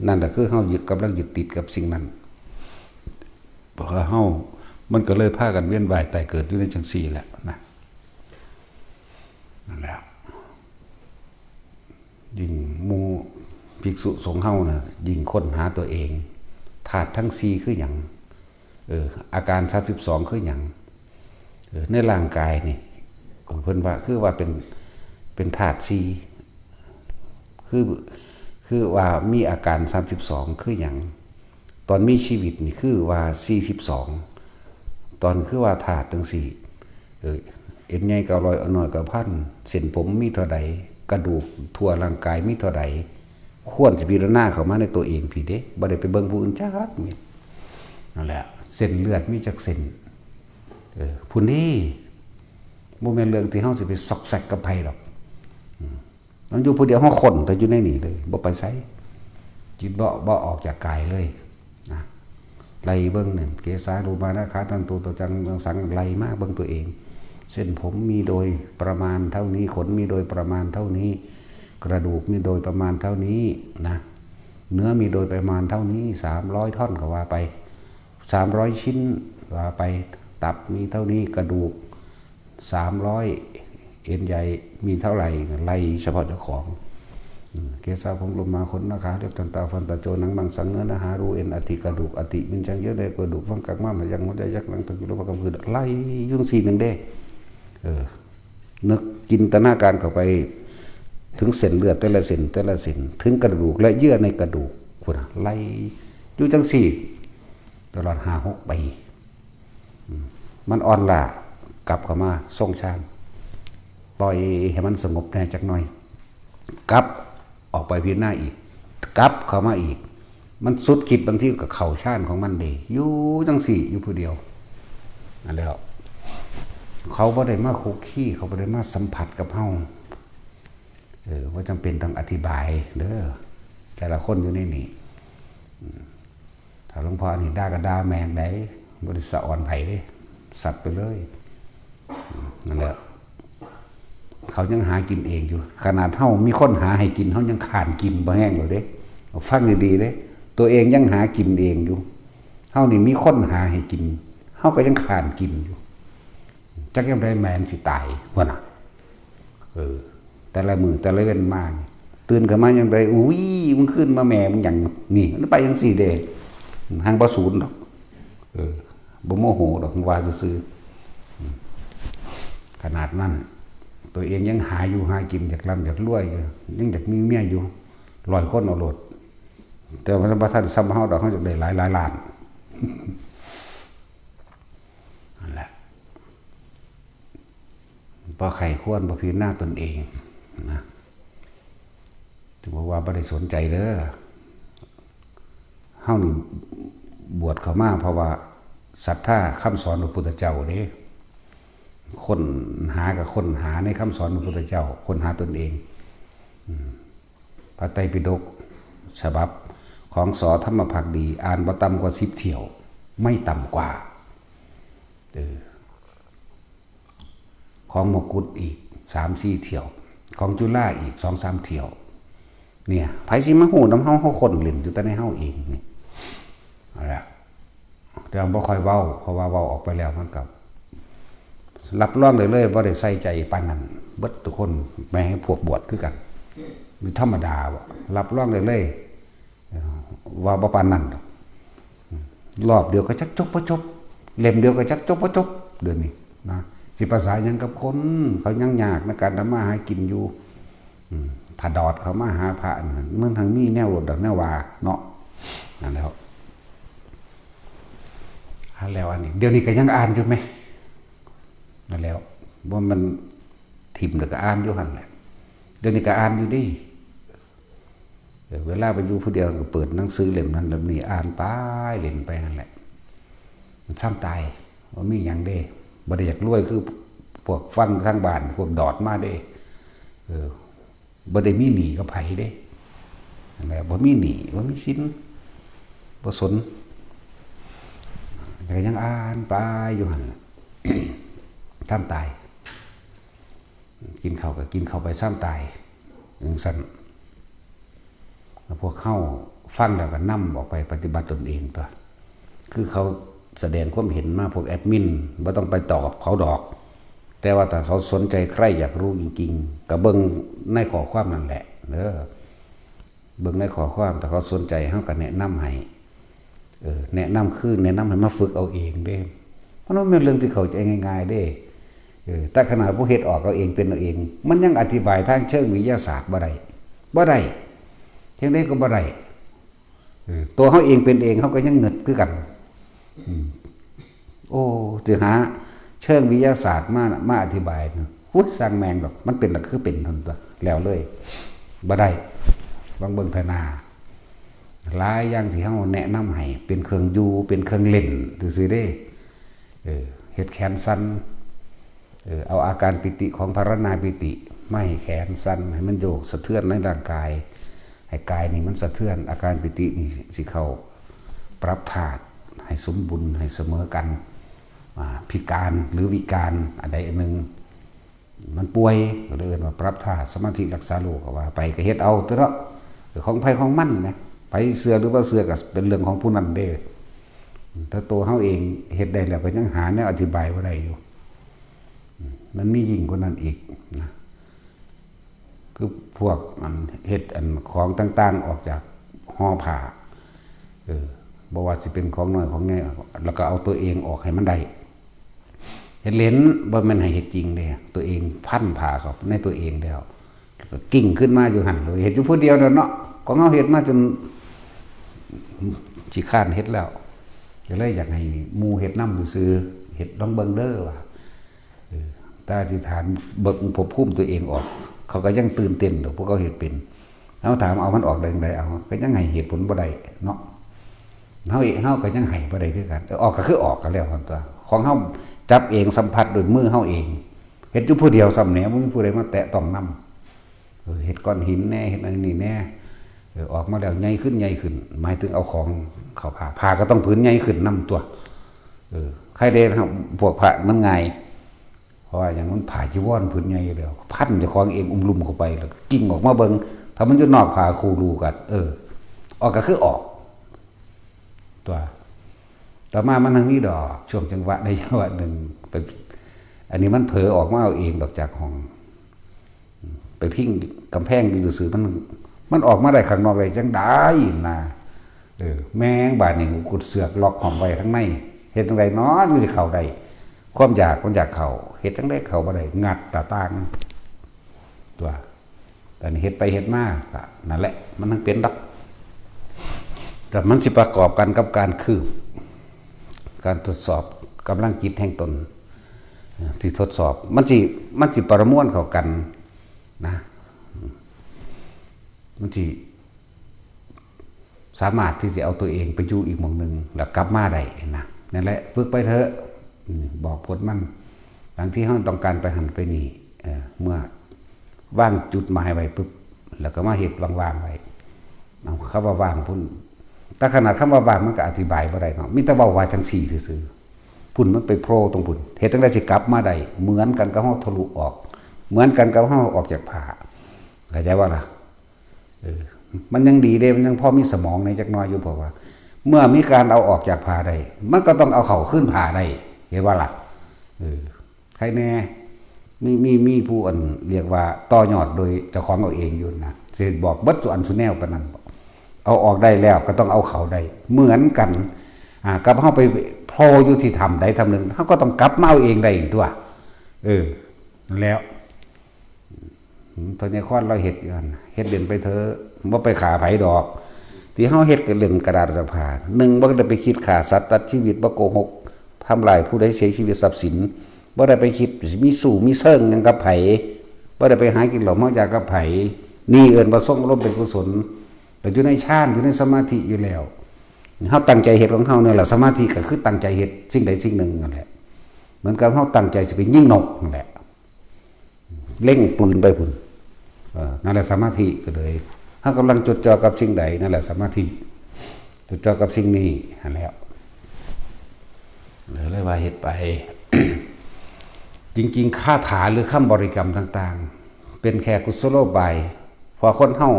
นั่นแหละคือเฮายึด กำลังยึดติดกับสิ่งนั้น เพราะว่าเฮา มันก็เลยพากันเวียนว่ายตายเกิดอยู่ในจั่งซี้แหละนะ นั่นแหละ ยิ่งหมู่ภิกษุสงฆ์เฮานะ ยิ่งค้นหาตัวเอง ธาตุทั้งสี่คือหยัง เออ อาการสามสิบสองคือหยัง เออ ในร่างกายนี่ เพิ่นว่า คือว่าเป็น เป็นธาตุสี่ คือ คือว่ามีอาการสามสิบสองคือหยัง ตอนมีชีวิตนี่คือว่าสี่สิบสอง ตอนคือว่าธาตุจั่งซี้ เออ เอ็นใหญ่เก้าร้อย เอ็นน้อยเก้าพัน เส้นผมมีเท่าใด กระดูกทั่วร่างกายมีเท่าใด ควรสิพิจารณาเข้ามาในตัวเองพี้เด้ บ่ได้ไปเบิ่งผู้อื่นจักเม็ด นั่นแหละ เส้นเลือดมีจักเส้น เออ พุ้นนี่ บ่แม่นเรื่องที่เฮาสิไปซอกแซกกับไผดอก อืม มันอยู่ผู้เดียว เฮาค้นแต่อยู่ในนี่เลย บ่ไปไส จิตบ่ บ่ออกจากกายเลย นะ ไล่เบิ่งนี่ เกสา โลมา นาคา ทันตุ ตะจั่ง สัง ไล่มาเบิ่งตัวเอง เส้นผมมีโดยประมาณเท่านี้ ขนมีโดยประมาณเท่านี้ กระดูกมีโดยประมาณเท่านี้นะ เนื้อมีโดยประมาณเท่านี้ สามร้อยท่อนก็ว่าไป สามร้อยชิ้นว่าไป ตับมีเท่านี้ กระดูก สามร้อย เอ็นใยมีเท่าไหร่ ไล่เฉพาะเจ้าของ อืม เกสาผมโลมาขนหน้าขาเล็บตันตาฟันตาโจหนังมังสังเนื้อหน้าหารูเอ็นอธิกระดูกอธิมินชังเยื่อในกระดูกฟังกากม้ามหนังหัวใจยักษ์หนังตะกุ่มลมกำคือไล่อยุ่จั่งซี้หนึ่งเด้ เออ นึกจินตนาการเข้าไป ถึงเส้นเลือดแต่ละเส้นแต่ละเส้น ถึงกระดูกและเยื่อในกระดูกพุ้นน่ะ ไล่อยู่จั่งซี้ ตลอดห้าหกปี อืม มันอ่อนล้ากลับเข้ามาทรงฌาน ปล่อยให้มันสงบแน่จักหน่อย กลับออกไปพิจารณาอีก กลับเข้ามาอีก มันสุดขีดบางทีก็เข้าฌานของมันเด้ อยู่จั่งซี้อยู่ผู้เดียว นั่นแหละ เขาบ่ได้มาคุกคี เขาบ่ได้มาสัมผัสกับเฮา เออ บ่จำเป็นต้องอธิบายเด้อ แต่ละคนอยู่ในนี่ อืม ถ้าหลวงพ่อนี่ด่าก็ด่าแม่นได๋ บ่ได้สะออนไผเด้ สัตว์ไปเลย อืม นั่นแหละ เขายังหากินเองอยู่ ขนาดเฮามีคนหาให้กิน เฮายังค้านกินบ่แฮงแล้วเด้ ฟังดีๆเด้ ตัวเองยังหากินเองอยู่ เฮานี่มีคนหาให้กิน เฮาก็ยังค้านกินอยู่ จักยามใดแม่มันสิตายพุ้นน่ะ เออ แต่ละมื้อแต่ละเว็นมานี่ ตื่นขึ้นมายามใด อุ้ย มึงคืนมาแม่มึงหยัง นี่ มันไปจั่งซี้เด้ หังบ่สูนดอก เออ บ่โมโหดอก ว่าซื่อๆ อืม ขนาดนั้น ตัวเองยังหาอยู่หากิน อยากร่ำอยากรวยอยู่ ยังอยากมีเมียอยู่ ร้อยคนเอาโลด แต่ว่าบ่ทันส่ำเฮาดอก เฮาอยากได้หลายหลายล้าน นั่นแหละ บ่ใคร่ครวญ บ่พิจารณาตนเองนะ ถือว่าบ่ได้สนใจเด้อ เฮานี่บวชเข้ามาเพราะว่าศรัทธาคำสอนพระพุทธเจ้าเด้ ค้นหาก็ค้นหาในคำสอนพระพุทธเจ้า ค้นหาตนเอง อืม พระไตรปิฎกฉบับของ ส.ธรรมภักดี อ่านบ่ต่ำกว่าสิบเที่ยว ไม่ต่ำกว่า เออ ของมกุฏอีกสามสี่เที่ยว ของจุฬาอีกสองสามเที่ยว เนี่ย ไผสิมาฮู้นำเฮา เฮาค้นเล่นอยู่แต่ในเฮาเองนี่ นั่นแหละ แต่ว่าบ่ค่อยเว้า เพราะว่าเว้าออกไปแล้วมันก็รับรองได้เลย บ่ได้ใส่ใจปานนั้น เบิดทุกคน แม้พวกบวชคือกัน มีธรรมดาบ่ รับรองได้เลย ว่าบ่ปานนั้นดอก รอบเดียวก็จักจบบ่จบ เล่มเดียวก็จักจบบ่จบ เดี๋ยวนี้นะ สิภาษาหยังกับคน เขายังยากในการทำมาหากินอยู่ อืม ถ้าดอดเข้ามาหาพระนั่น มันทั้งมีแนวโลดดอกแนวว่าเนาะ นั่นแหล้ว อันแล้วอันนี้ เดี๋ยวนี้ก็ยังอ่านอยู่ไหม นั่นแหล้ว ว่ามันถิ่มแล้วก็อ่านอยู่หั่นแหละ เดี๋ยวนี้ก็อ่านอยู่เด้ เออ เวลาไปอยู่ผู้เดียวก็เปิดหนังสือเล่มนั้นเล่มนี้ อ่านไปเล่นไปหั่นแหละ มันซ้ำตาย บ่มีหยังเด้ บ่ได้อยากรวยคือพวกฟังทางบ้าน พวกดอดมาเด้ เออ บ่ได้มีหนี้กับไผเด้ นั่นแหละ บ่มีหนี้ บ่มีสิน บ่สน แต่ก็ยังอ่านไปอยู่หั่นล่ะ ซ้ำตาย กินข้าวก็กินข้าวไปซ้ำตาย จั่งซั้น แล้วพวกเฮาฟังแล้วก็นำออกไปปฏิบัติตนเองตั๊ว คือเขาแสดงความเห็นมา พวกแอดมินบ่ต้องไปตอบเขาดอก แต่ว่าถ้าเขาสนใจใคร่อยากรู้จริงๆ ก็เบิ่งในข้อความนั่นแหละเด้อ เบิ่งในข้อความ ถ้าเขาสนใจ เฮาก็แนะนำให้ เออ แนะนำคือแนะนำให้มาฝึกเอาเองเด้ มันบ่แม่นเรื่องที่เข้าใจง่ายๆเด้ เออ แต่ขนาดผู้เฮ็ดออกเอาเองเป็นเอาเอง มันยังอธิบายทางเชิงวิทยาศาสตร์บ่ได้ บ่ได้ จั่งใดก็บ่ได้ เออ ตัวเฮาเองเป็นเอง เฮาก็ยังงึดคือกัน อืม โอ้ สิหาเชิงวิทยาศาสตร์มา มาอธิบายนะ อุ๊ย ซ่างแม่งดอก มันเป็นละคือเป็นเท่านั้นตั๊ว แล้วเลย บ่ได้ ลองเบิ่งเทื่อหน้า หลายอย่างที่เฮาแนะนำให้เป็นเครื่องอยู่ เป็นเครื่องเล่นซื่อๆเด้ เออ เฮ็ดแขนสั่น เออ เอาอาการปีติของพรรณนาปีติมาให้แขนสั่น ให้มันโยกสะเทือนในร่างกาย ให้กายนี่มันสะเทือน อาการปีตินี่สิเข้าปรับธาตุให้สมดุล ให้เสมอกัน อ่า พิการหรือวิการอันใดอันหนึ่ง มันป่วย ก็เลยเอิ้นว่าปรับธาตุ สมาธิรักษาโรค ก็ว่าไป ก็เฮ็ดเอาตั๊วเนาะ ของไผของมันนะ ไผเชื่อหรือบ่เชื่อก็เป็นเรื่องของผู้นั้นเด้ แต่ตัวเฮาเองเฮ็ดได้แล้วก็ยังหาแนวอธิบายบ่ได้อยู่ มันมียิ่งกว่านั้นอีกนะ คือพวกอันเฮ็ดอันของต่างๆออกจากห่อผ้า เออ บ่ว่าสิเป็นของน้อยของใหญ่ แล้วก็เอาตัวเองออกให้มันได้ เฮ็ดเล่น บ่แม่นให้เฮ็ดจริงเด้ ตัวเองพันผ้าเข้าในตัวเองแล้ว แล้วก็กิ่งขึ้นมาอยู่หั่นเลย เฮ็ดอยู่ผู้เดียวแล้วเนาะ ของเฮาเฮ็ดมาจนขี้คร้านเฮ็ดแล้ว ก็เลยอยากให้หมู่เฮ็ดนำซื่อๆ เฮ็ดลองเบิ่งเด้อว่า เออ แต่อธิษฐานเบิ่งภพภูมิตัวเองออก เขาก็ยังตื่นเต้นดอก พวกเขาเฮ็ดเป็น เฮาถามเอามันออกได้จั่งใด เอา ก็ยังให้เหตุผลบ่ได้เนาะ เฮาเอง เฮาก็ยังให้บ่ได้คือกัน เออ ออกก็คือออกก็แล้วกันตั๊ว ของเฮาจับเองสัมผัสด้วยมือเฮาเอง เฮ็ดอยู่ผู้เดียวซ้ำแหน่ บ่มีผู้ใดมาแตะต้องนำ เออ เฮ็ดก้อนหินแหน่ เฮ็ดอันนี้แหน่ เออ ออกมาแล้วใหญ่ขึ้น ใหญ่ขึ้น หมายถึงเอาของเข้าผ้า ผ้าก็ต้องผืนใหญ่ขึ้นนำตั๊ว เออ ใครได้ครับ พวกพระมันง่าย เพราะว่าอย่างมันผ้าจีวรผืนใหญ่อยู่แล้ว พันเจ้าของเองอุ้มลุ่มเข้าไป แล้วก็กิ่งออกมาเบิ่ง ถ้ามันอยู่นอกผ้าคู่รูกัน เออ ออกก็คือออก ตั๊ว ต่อมามันยังมีดอก ช่วงจังหวะในจังหวะหนึ่ง ไป อันนี้มันเผลอออกมาเอาเองดอกจากห้อง ไปพิงกำแพงอยู่ซื่อๆ มัน มันออกมาได้ข้างนอกได้จั่งใดนะ เออ แม่งบาดนี้กุดเสือกล็อกห้องไว้ข้างใน เฮ็ดจั่งใดน้อ จึงสิเข้าได้ ความอยากมันอยากเข้า เฮ็ดจั่งใดเข้าบ่ได้ งัดหน้าต่าง ตั๊ว แต่นี่เฮ็ดไปเฮ็ดมาก็นั่นแหละ มันทั้งเป็นดอก แต่มันสิประกอบกันกับการคืบ การทดสอบกำลังจิตแห่งตน ที่ทดสอบ มันสิ มันสิประมวลเข้ากันนะ มันสิสามารถที่จะเอาตัวเองไปอยู่อีกหม่องหนึ่ง แล้วกลับมาได้นะ นั่นแหละ ฝึกไปเถอะ อืม บอกผลมัน บางทีเราต้องการไปหั่นไปนี่ เอ่อ เมื่อวางจุดหมายไว้ปุ๊บ แล้วก็มาเฮ็ดว่างๆไว้ เอา คำว่าว่างพุ้น แต่ขนาดคำว่าว่างมันก็อธิบายบ่ได้เนาะ มีแต่เว้าว่าจั่งซี้ซื่อๆ พุ้นมันไปโผล่ตรงพุ้น เฮ็ดจั่งใดสิกลับมาได้ เหมือนกันกับเราทะลุออก เหมือนกันกับเราออกจากผ้า เข้าใจบ่ล่ะ เออ มันยังดีเด้ มันยังพอมีสมองในจักหน่อยอยู่ เพราะว่า เมื่อมีการเอาออกจากผ้าได้ มันก็ต้องเอาเข้าคืนผ้าได้ เห็นบ่ล่ะ เออ ใครแน่ มี มี มีผู้อันเรียกว่าต่อยอดโดยเจ้าของเอาเองอยู่นะ สิบอกเบิดสู่อันสู่แนวปานนั้น เอาออกได้แล้วก็ต้องเอาเข้าได้ เหมือนกัน อ่า กับเราไปโผล่อยู่ที่ถ้ำใดถ้ำหนึ่ง เราก็ต้องกลับมาเอาเองได้ตั๊ว เออ แล้ว อืม ทศนิครเราเฮ็ดอยู่หั่น เฮ็ดเล่นไปเถอะ บ่ไปฆ่าไผดอก ที่เราเฮ็ดก็เล่นกระดาษสภา หนึ่ง บ่ได้ไปคิดฆ่าสัตว์ตัดชีวิต บ่โกหก ทำลายผู้ใดเสียชีวิตทรัพย์สิน บ่ได้ไปคิดสิมีสู้มีเซิงหยังกับไผ บ่ได้ไปหากินเหล้าเมายากับไผ นี่เอิ้นว่าทรงอารมณ์เป็นกุศล แล้วอยู่ในฌาน อยู่ในสมาธิอยู่แล้ว เราตั้งใจเฮ็ดของเราเนี่ยแหละ สมาธิก็คือตั้งใจเฮ็ดสิ่งใดสิ่งหนึ่งนั่นแหละ เหมือนกับเราตั้งใจสิไปยิงนกนั่นแหละ เล็งปืนไปพุ้น เออ นั่นแหละสมาธิก็เลย เรากำลังจดจ่อกับสิ่งใด นั่นแหละสมาธิ จดจ่อกับสิ่งนี้หั้นแหล้ว เลย เลยว่าเฮ็ดไป จริงๆ คาถาหรือคำบริกรรมต่างๆ เป็นแค่กุศโลบาย เพราะคนเฮา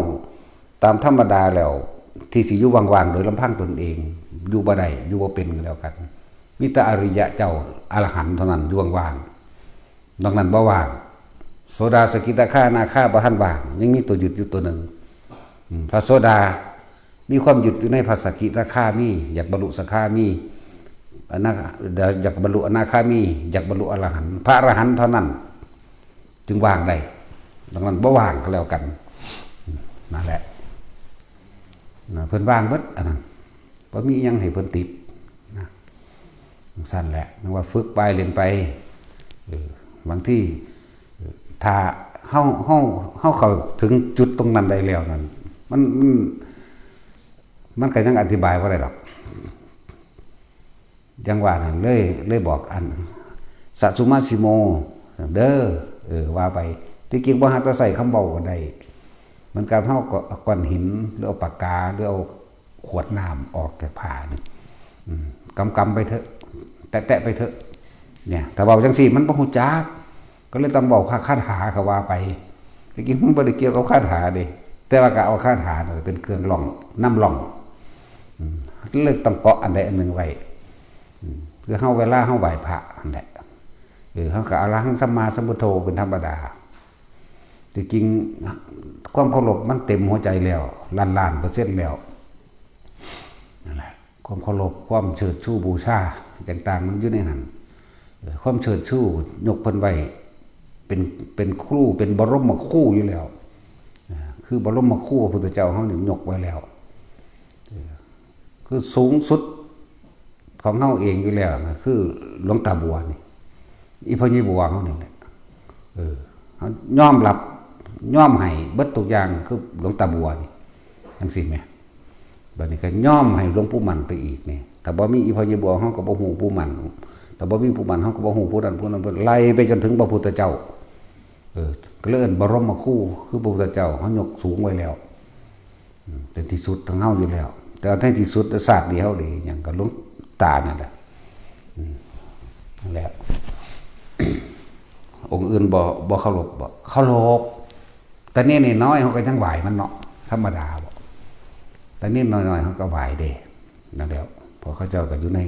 ตามธรรมดาแล้ว ที่สิอยู่ว่างๆ โดยลำพังตนเอง อยู่บ่ได้ อยู่บ่เป็นก็แล้วกัน มีแต่อริยะเจ้าอรหันต์เท่านั้นอยู่ว่างๆ นอกนั้นบ่ว่าง โสดา สกิทาคา อนาคาบ่ทันว่าง ยังมีตัวยึดอยู่ตัวหนึ่ง อืม พระโสดา มีความยึดอยู่ในพระสกิทาคา มี อยากบรรลุสกทาคา มี อนา อยากบรรลุอนาคา มี อยากบรรลุอรหันต์ พระอรหันต์เท่านั้น จึงว่างได้ นอกนั้นบ่ว่างก็แล้วกัน นั่นแหละ นะ เพิ่นว่างเบิดอันนั้น บ่มีอิหยังให้เพิ่นติดนะ จั่งซั้นแหละ นึกว่าฝึกไปเล่นไป เออ บางที เออ ถ้าเฮา เฮา เฮาเข้าถึงจุดตรงนั้นได้แล้วนั่น มัน มัน มันก็ยังอธิบายบ่ได้ดอก จั่งว่านั่นเลย เลยบอกอัน สัสสุมาสิโม เด้อ เออ ว่าไป ที่จริงบ่ฮักแต่ใช้คำเว้าก็ได้ เหมือนกับเฮาก็เอาก้อนหิน หรือเอาปากกา หรือเอาขวดน้ำออกจากผ้านี่ อืม กำๆไปเถอะ แตะๆไปเถอะ เนี่ย ถ้าเว้าจั่งซี้มันบ่ฮู้จัก ก็เลยต้องเว้าคา คาถาเขาว่าไป ที่จริงมันบ่ได้เกี่ยวกับคาถาเด้ แต่ว่าก็เอาคาถานั่นเป็นเครื่องร่อง นำร่อง อืม เลยต้องเกาะอันใดอันหนึ่งไว้ อืม คือเฮาเวลาเฮาไหว้พระนั่นแหละ เออ เฮาก็อรหังสัมมาสัมพุทโธเป็นธรรมดา ที่จริงความเคารพมันเต็มหัวใจแล้ว ล้านๆ%แล้ว นั่นแหละ ความเคารพ ความเชิดชูบูชาต่างๆ มันอยู่ในนั้น เออ ความเชิดชูยกเพิ่นไว้เป็น เป็นครู เป็นบรมครูอยู่แล้ว เออ คือบรมครูพระพุทธเจ้าเฮานี่ยกไว้แล้ว เออ คือสูงสุดของเฮาเองอยู่แล้วนะ คือหลวงตาบัวนี่ อีพ่อใหญ่บัวเฮานี่แหละ เออ เฮายอมรับ ยอมให้เบิดทุกอย่าง คือหลวงตาบัวนี่ จังซี่แหม บัดนี้ก็ยอมให้หลวงปู่มั่นไปอีกนี่ ถ้าบ่มีอีพ่อใหญ่บัว เฮาก็บ่ฮู้ปู่มั่น ถ้าบ่มีปู่มั่น เฮาก็บ่ฮู้ผู้นั้นผู้นั้นผู้นั้น ไล่ไปจนถึงพระพุทธเจ้า เออ ก็เลยเอิ้นบรมครู คือพระพุทธเจ้า เฮายกสูงไว้แล้ว อืม เป็นที่สุดของเฮาอยู่แล้ว แต่ว่าในที่สุดชาตินี้เฮาได้หยังก็หลวงตานั่นแหละ อืม นั่นแหละ องค์อื่นบ่ บ่เคารพบ่ เคารพ แต่นี่น้อยๆ เฮาก็ยังไหว้มันเนาะ ธรรมดาบ่ แต่นี่น้อยๆ เฮาก็ไหว้เด้ นั่นแหละ เพราะเขาเจ้าก็อยู่ใน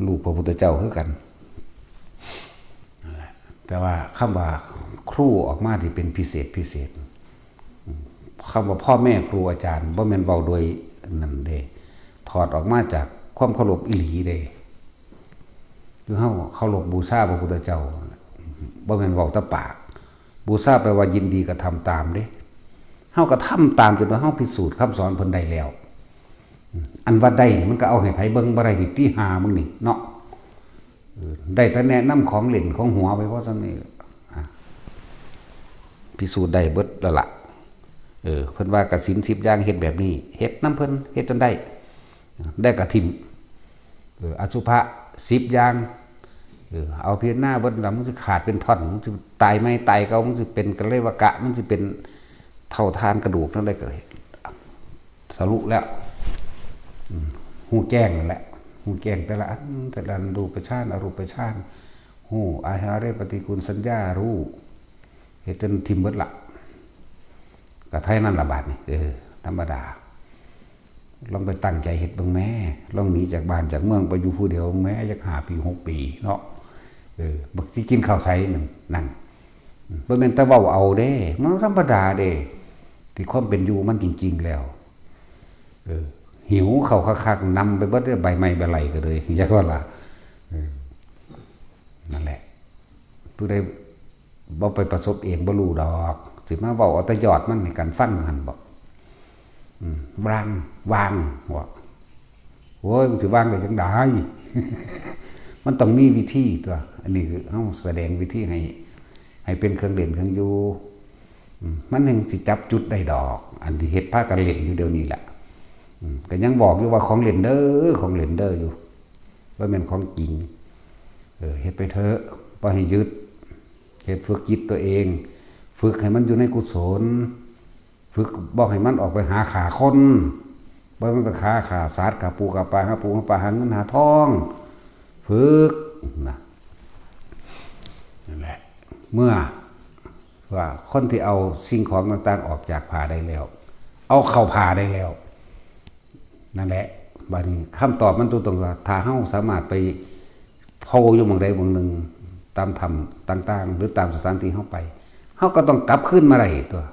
รูปพระพุทธเจ้าคือกัน นั่นแหละ แต่ว่าคำว่าครูออกมาที่เป็นพิเศษพิเศษ อืม คำว่าพ่อแม่ครูอาจารย์ บ่แม่นเว้าโดยนั่นเด้ ถอดออกมาจากความเคารพอีหลีเด้ คือเฮาเคารพบูชาพระพุทธเจ้า บ่แม่นเว้าแต่ปาก บูชาแปลว่ายินดีกระทำตามเด้ เฮากระทำตามจนว่าเฮาพิสูจน์คำสอนเพิ่นได้แล้ว อืม อันว่าได้นี่มันก็เอาให้ไผเบิ่งบ่ได้นี่ ติ ห่ามึงนี่เนาะ เออ ได้แต่แนะนำของเล่นของหัวไปเพราะฉะนั้นนี่ อ่ะ พิสูจน์ได้เบิดแล้วล่ะ เออ เพิ่นว่ากสิณสิบอย่างเฮ็ดแบบนี้ เฮ็ดนำเพิ่น เฮ็ดจนได้ ได้กะถิ่ม เออ อสุภะสิบอย่าง เออ เอาพิจารณาเบิดแล้ว มึงสิขาดเป็นท่อน มึงสิตายใหม่ตายเก่า มึงสิเป็นกะเลวกะ มึงสิเป็นเท่าทานกระดูกนั่นได้ก็เลย ทะลุแล้ว อืม ฮู้แจ้งนั่นแหละ ฮู้แจ้งแต่ละอัน แต่ละอัน รูปฌาน อรูปฌาน ฮู้อาหาเรปฏิกูลสัญญา รู้ เฮ็ดจนถิ่มเบิดละ ก็เท่านั้นละบาดนี่ เออ ธรรมดา ลองไปตั้งใจเฮ็ดเบิ่งแหม ลองหนีจากบ้านจากเมืองไปอยู่ผู้เดียวแหม จักห้าปี หกปีเนาะ เออ บักสิกินข้าวไสนั่น นั่น อืม บ่แม่นแต่เว้าเอาเด้ มันธรรมดาเด้ ที่ความเป็นอยู่มันจริงๆ แล้ว เออ หิวข้าวคักๆ นำไปเบิดเด้อ ใบไม้ใบไรก็เลย จักว่าล่ะ เออ นั่นแหละ ผู้ใดบ่ไปประสบเองบ่รู้ดอก สิมาเว้าเอาแต่ยอดมันให้กันฟังหั่นบ่ อืม วาง วาง ว่า โอ้ย มันสิวางได้จังใด มันต้องมีวิธีตัว อันนี้คือเฮาแสดงวิธีให้ ให้เป็นเครื่องเล่นเครื่องอยู่ อืม มันยังสิจับจุดได้ดอก อันที่เฮ็ดพากันเล่นอยู่เดี๋ยวนี้แหละ อืม ก็ยังบอกอยู่ว่าของเล่นเด้อ ของเล่นเด้ออยู่ บ่แม่นของจริง เออ เฮ็ดไปเถอะ บ่ให้ยึด เฮ็ดฝึกจิตตัวเอง ฝึกให้มันอยู่ในกุศล ฝึกบ่ให้มันออกไปหาฆ่าคน บ่ให้มันไปฆ่า ฆ่าสัตว์ ฆ่าปูฆ่าปลา หาปูหาปลา หาเงินหาทอง ฝึกนะ นั่นแหละ เมื่อ ว่าคนที่เอาสิ่งของต่างๆ ออกจากผ้าได้แล้ว เอาเข้าผ้าได้แล้ว นั่นแหละ บัดนี้คำตอบมันตรงๆ ว่า ถ้าเฮาสามารถไปโผล่อยู่หม่องใดหม่องหนึ่ง ตามถ้ำต่างๆ หรือตามสถานที่เฮาไป เฮาก็ต้องกลับคืนมาได้ตัว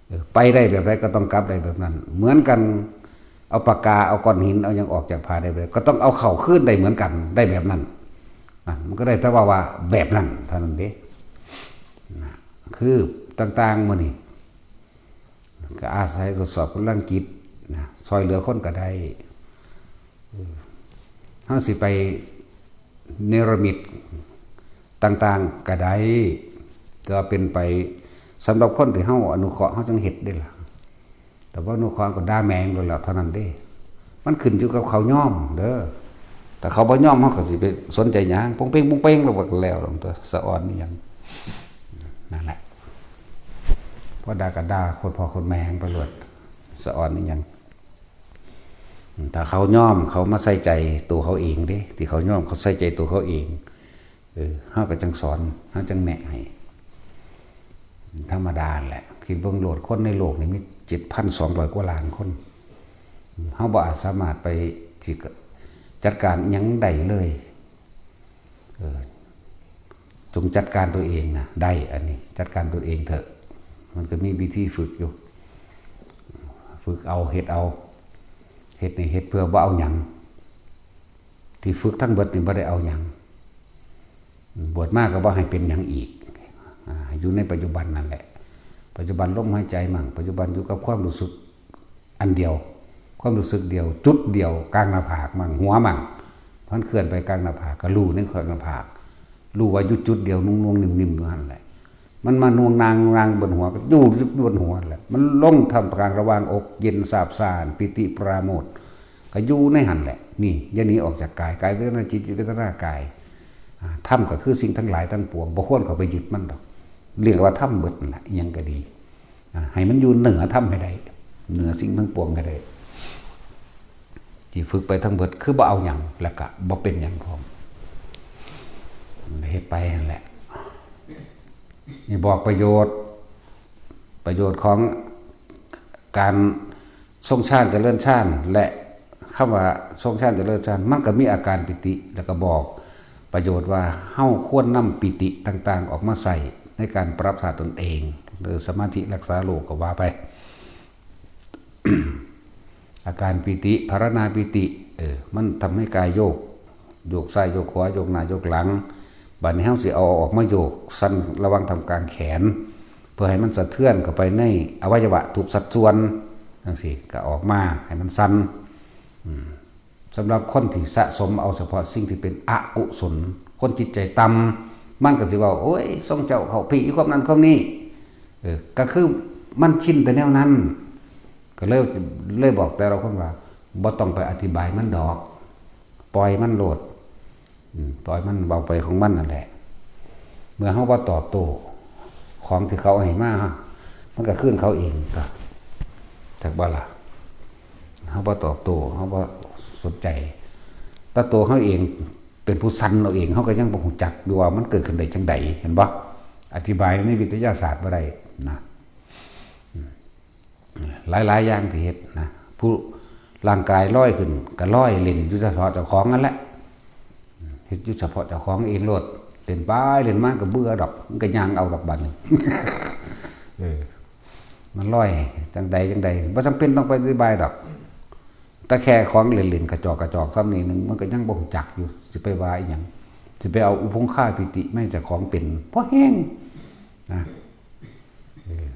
เออ ไปได้แบบใดก็ต้องกลับได้แบบนั้น เหมือนกัน เอาปากกา เอาก้อนหิน เอาหยังออกจากผ้าได้แบบใด ก็ต้องเอาเข้าคืนได้เหมือนกัน ได้แบบนั้น นั่น มันก็ได้แต่ว่า ว่าแบบนั้นเท่านั้นเด้ นะ คือต่างๆ มื้อนี้ ก็อาศัยทดสอบกำลังจิตนะ ซอยเหลือคนก็ได้ เออ เฮาสิไปเนรมิตต่างๆ ก็ได้ แต่ว่าเป็นไปสำหรับคนที่เฮาอนุเคราะห์ เฮาจังเฮ็ดเด้ล่ะ แต่บ่อนุเคราะห์ก็ด่าแม่งโลดแล้วเท่านั้นเด้ มันขึ้นอยู่กับเขายอมเด้อ ถ้าเขาบ่ยอม เฮาก็สิไปสนใจหยัง ปงเป้ง ปงเป้ง แล้วก็แล้วตัว สะออนอีหยัง นั่นแหละ พอด่าก็ด่าโคตรพ่อโคตรแม่งไปโลด สะออนอีหยัง ถ้าเขายอม เขามาใส่ใจตัวเขาเองเด้ ที่เขายอม เขาใส่ใจตัวเขาเอง เออ เฮาก็จังสอน เฮาจังแนะให้ ธรรมดาแหละ คิดเบิ่งโลด คนในโลกนี่มี เจ็ดพันสองร้อย กว่าล้านคน เฮาบ่อาจสามารถไปที่จัดการหยังได้เลย เออ จงจัดการตัวเองนะ ได้ อันนี้ จัดการตัวเองเถอะ มันก็มีวิธีฝึกอยู่ ฝึกเอา เฮ็ดเอา เฮ็ดนี่เฮ็ดเพื่อบ่เอาหยัง ที่ฝึกทั้งเบิดนี่บ่ได้เอาหยัง บวชมาก็บ่ให้เป็นหยังอีก อ่า อยู่ในปัจจุบันนั่นแหละ ปัจจุบันลมหายใจมั่ง ปัจจุบันอยู่กับความรู้สึกอันเดียว ความรู้สึกเดียว จุดเดียว กลางหน้าผากมั่ง หัวมั่ง มันเคลื่อนไปกลางหน้าผาก ก็รู้ในกลางหน้าผาก รู้ว่าอยู่จุดเดียว นุ่งๆ นิ่มๆ อยู่หั่นแหละ มันมาน่วงนางนางบนหัว ก็อยู่บนหัวแหละ มันลงท่ามกลางระหว่างอก เย็นซาบซ่าน ปีติปราโมทย์ ก็อยู่ในหั่นแหละ นี่ อย่าหนีออกจากกาย กายเวทนา จิต จิตเวทนา กาย อ่า ธรรมก็คือสิ่งทั้งหลายทั้งปวง บ่ควรเข้าไปยึดมันดอก เรียกว่าธรรมเบิดนั่นแหละ อิหยังก็ดี อ่า ให้มันอยู่เหนือธรรมให้ได้ เหนือสิ่งทั้งปวงให้ได้ ที่ฝึกไปทั้งเบิด คือบ่เอาหยัง แล้วก็บ่เป็นหยังพร้อม เฮ็ดไปหั่นแหละ นี่บอกประโยชน์ ประโยชน์ของการทรงฌานเจริญฌาน และคำว่าทรงฌานเจริญฌาน มันก็มีอาการปีติ แล้วก็บอกประโยชน์ว่าเฮาควรนำปีติต่างๆ ออกมาใช้ในการปรับธาตุตนเอง หรือสมาธิรักษาโรคก็ว่าไป อาการปีติ ภาวนาปีติ เออ มันทำให้กายโยก โยกซ้ายโยกขวา โยกหน้าโยกหลัง บัดนี้เฮาสิเอาออกมาโยก สั่นระหว่างท่ามกลางแขน เพื่อให้มันสะเทือนเข้าไปในอวัยวะทุกสัดส่วน จั่งซี้ ก็ออกมาให้มันสั่น อืม สำหรับคนที่สะสมเอาเฉพาะสิ่งที่เป็นอกุศล คนจิตใจต่ำ มันก็สิว่า โอ้ย ทรงเจ้าเข้าพีความนั้นความนี้ เออ ก็คือมันชินแต่แนวนั้น ก็เลย เลยบอกแต่ละคนว่า บ่ต้องไปอธิบายมันดอก ปล่อยมันโลด อืม ปล่อยมันเว้าไปของมันนั่นแหละ เมื่อเฮาบ่ตอบโต้ของที่เขาให้มา มันก็คืนเขาเองก็ จักบ่ล่ะ เฮาบ่ตอบโต้ เฮาบ่สนใจ แต่ตัวเฮาเองเป็นผู้สั่นเอาเอง เฮาก็ยังบ่ฮู้จักอยู่ว่ามันเกิดขึ้นได้จั่งใด เห็นบ่ อธิบายในวิทยาศาสตร์บ่ได้นะ หลายๆ อย่างที่เฮ็ดนะ ผู้ร่างกายลอยขึ้น ก็ลอยเล่นอยู่เฉพาะเจ้าของนั่นแหละ เฮ็ดอยู่เฉพาะเจ้าของเองโลด เล่นไปเล่นมาก็เบื่อดอก มันก็ย่างเอาดอกบัดนี้ เออ มันลอยจั่งใดจั่งใด บ่จำเป็นต้องไปอธิบายดอก แต่แค่ของเล่นๆ กระจอกกระจอกซ้ำนี่หนึ่ง มันก็ยังบ่ฮู้จักอยู่ สิไปว่าอีหยัง สิไปเอาอุปงคาปีติมาให้เจ้าของเป็น พอแฮงนะ เออ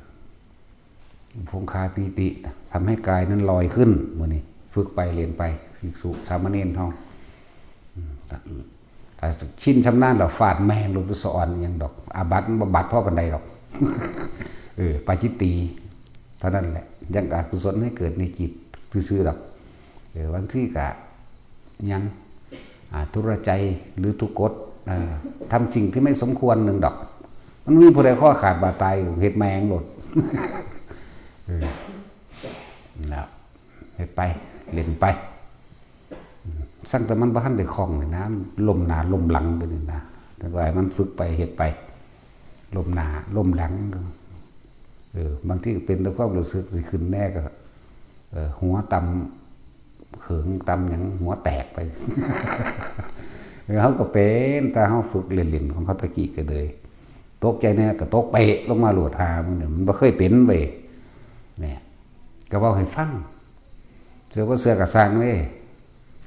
อุปงคาปีติ ทำให้กายนั้นลอยขึ้น มื้อนี้ ฝึกไปเรียนไป ภิกษุสามเณรเฮา อืม ถ้าชินชำนาญแล้ว ฟาดแม่งโลด บ่สะออนหยังดอก อาบัติมันบ่บาดพอปานใดดอก เออ ปาจิตตีย์ เท่านั้นแหละ ยังอกุศลให้เกิดในจิตซื่อๆดอก เออ บางทีก็ หยัง อ่า ทุรใจ หรือทุกกฎ เออ ทำสิ่งที่ไม่สมควรหนึ่งดอก มันมีผู้ใดคอขาดบาดตาย เฮ็ดแม่งโลด เออ นั่นแหละ เฮ็ดไป เล่นไป สั่งแต่มันบ่ทันได้คล่องเลยนะ ล้มหน้าล้มหลังไปนี่นะ แต่ว่าให้มันฝึกไป เฮ็ดไป ล้มหน้าล้มหลัง เออ บางทีก็เป็นแต่ความรู้สึกสิขึ้นแน่ก็ เออ หัวต่ำ เขิงต่ำหยัง หัวแตกไป เออ เฮาก็เป็น แต่เฮาฝึกเล่นๆ ของเฮาตะกี้ก็เลย ตกใจแน่ก็ตกเปะลงมาโลด หามึงเนี่ย มันบ่เคยเป็นเว้ย เนี่ย ก็เว้าให้ฟัง เชื่อบ่เชื่อก็ซ่างเด้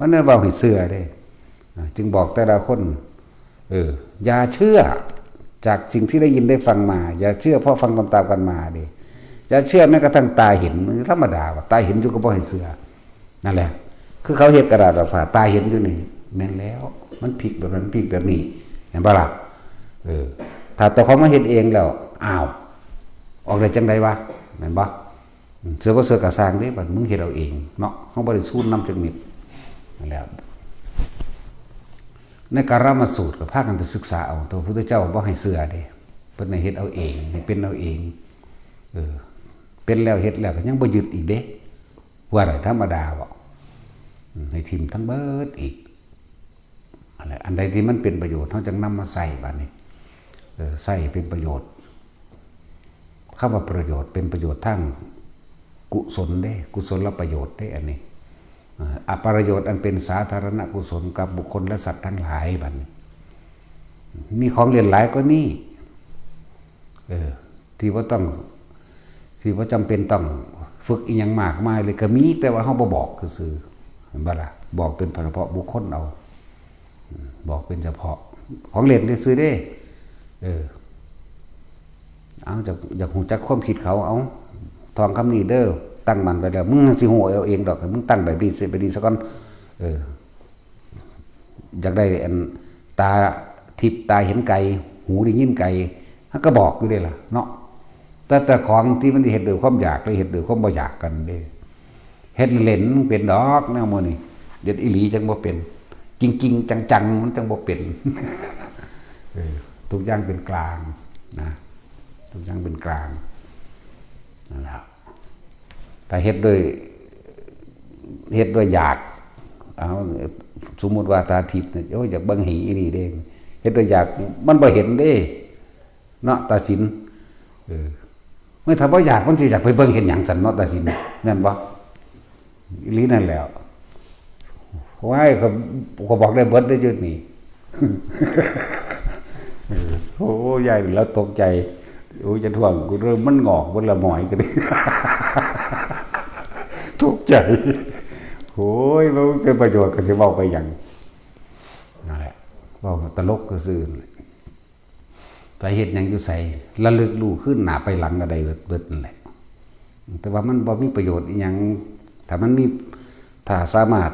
มันได้เว้าให้เชื่อเด้ อ่า จึงบอกแต่ละคน เออ อย่าเชื่อจากสิ่งที่ได้ยินได้ฟังมา อย่าเชื่อเพราะฟังตามๆกันมาเด้ อย่าเชื่อแม้กระทั่งตาเห็น มันธรรมดาว่า ตาเห็นอยู่ก็บ่ให้เชื่อ นั่นแหละ คือเขาเฮ็ดกระดาษออกมา ตาเห็นอยู่นี่ แม่นแล้ว มันพลิกแบบนั้น พลิกแบบนี้ เห็นบ่ล่ะ เออ ถ้าเจ้าของมาเฮ็ดเองแล้ว อ้าว ออกได้จั่งใดวะ แม่นบ่ อืม เชื่อบ่เชื่อก็ซ่างเด้ บัดมึงเฮ็ดเอาเองเนาะ เฮาบ่ได้ซูนนำจักเม็ด นั่นแหละ ในกาลามสูตรก็พากันไปศึกษาเอา ตัวพุทธเจ้าบ่ให้เชื่อเด้ เพิ่นให้เฮ็ดเอาเอง ให้เป็นเอาเอง เออ เป็นแล้วเฮ็ดแล้วก็ยังบ่ยึดอีกเด้ ว่าได้ธรรมดาบ่ อืม ให้ถิ่มทั้งเบิดอีก อันใด อันใดที่มันเป็นประโยชน์ เฮาจั่งนำมาใช้บัดนี้ เออ ใช้เป็นประโยชน์ คำว่าประโยชน์เป็นประโยชน์ทางกุศลเด้ กุศลประโยชน์เด้ อันนี้ เอ่อ อประโยชน์อันเป็นสาธารณกุศลกับบุคคลและสัตว์ทั้งหลายบัดนี้ มีของเล่นหลายกว่านี้ เออ ที่บ่ต้อง ที่บ่จำเป็นต้องฝึกอีหยังมากมายเลยก็มี แต่ว่าเฮาบ่บอกซื่อๆ เห็นบ่ล่ะ บอกเป็นเฉพาะบุคคลเอา อืม บอกเป็นเฉพาะของเล่นซื่อๆเด้ เออ เอา อยาก อยากฮู้จักความคิดเขา เอา ท่องคำนี้เด้อ ตั้งมั่นไว้แล้ว มึงสิฮู้เอาเองดอก มึงตั้งแบบนี้สิ แบบนี้ซะก่อน เออ อยากได้อันตาทิพย์ตาเห็นไกล หูได้ยินไกล มันก็บอกอยู่เด้ล่ะเนาะ แต่ แต่ของที่มันเฮ็ดด้วยความอยาก และเฮ็ดด้วยความบ่อยากกันเด้ เฮ็ดเล่นมันเป็นดอกแนวหมู่นี้ เฮ็ดอีหลีจั่งบ่เป็น จริงๆ จังๆ มันจั่งบ่เป็น เออ ทุกอย่างเป็นกลางนะ ทุกอย่างเป็นกลาง นั่นแหละ ถ้าเฮ็ดด้วย เฮ็ดด้วยอยาก เอา สมมุติว่าตาทิพย์เนี่ย โอ้ย อยากเบิ่งหีอีนี่เด้ เฮ็ดด้วยอยาก มันบ่เห็นเด้ เนาะ ตาสิน เออ ไม่ ถ้าบ่อยาก มันสิอยากไปเบิ่งเห็นหยังซั่นเนาะ ตาสิน แม่นบ่ อีหลีนั่นแหล้ว โอ้ย เขา เขาบอกได้เบิดได้จุดนี้ เออ โอ้ย ยายแล้วตกใจ โอ้ย จะท่วงกูเริ่มมันงอกเบิดละหมอยก็ได้ ตกใจ โอ้ย มันเป็นประโยชน์ก็สิเว้าไปหยัง นั่นแหละ เว้าตลกก็ซื่อนั่นแหละ ไปเฮ็ดหยังอยู่ไส ระลึกรู้คืนหน้าไปหลังก็ได้เบิด เบิดนั่นแหละ แต่ว่ามันบ่มีประโยชน์อีหยัง ถ้ามันมี ถ้าสามารถ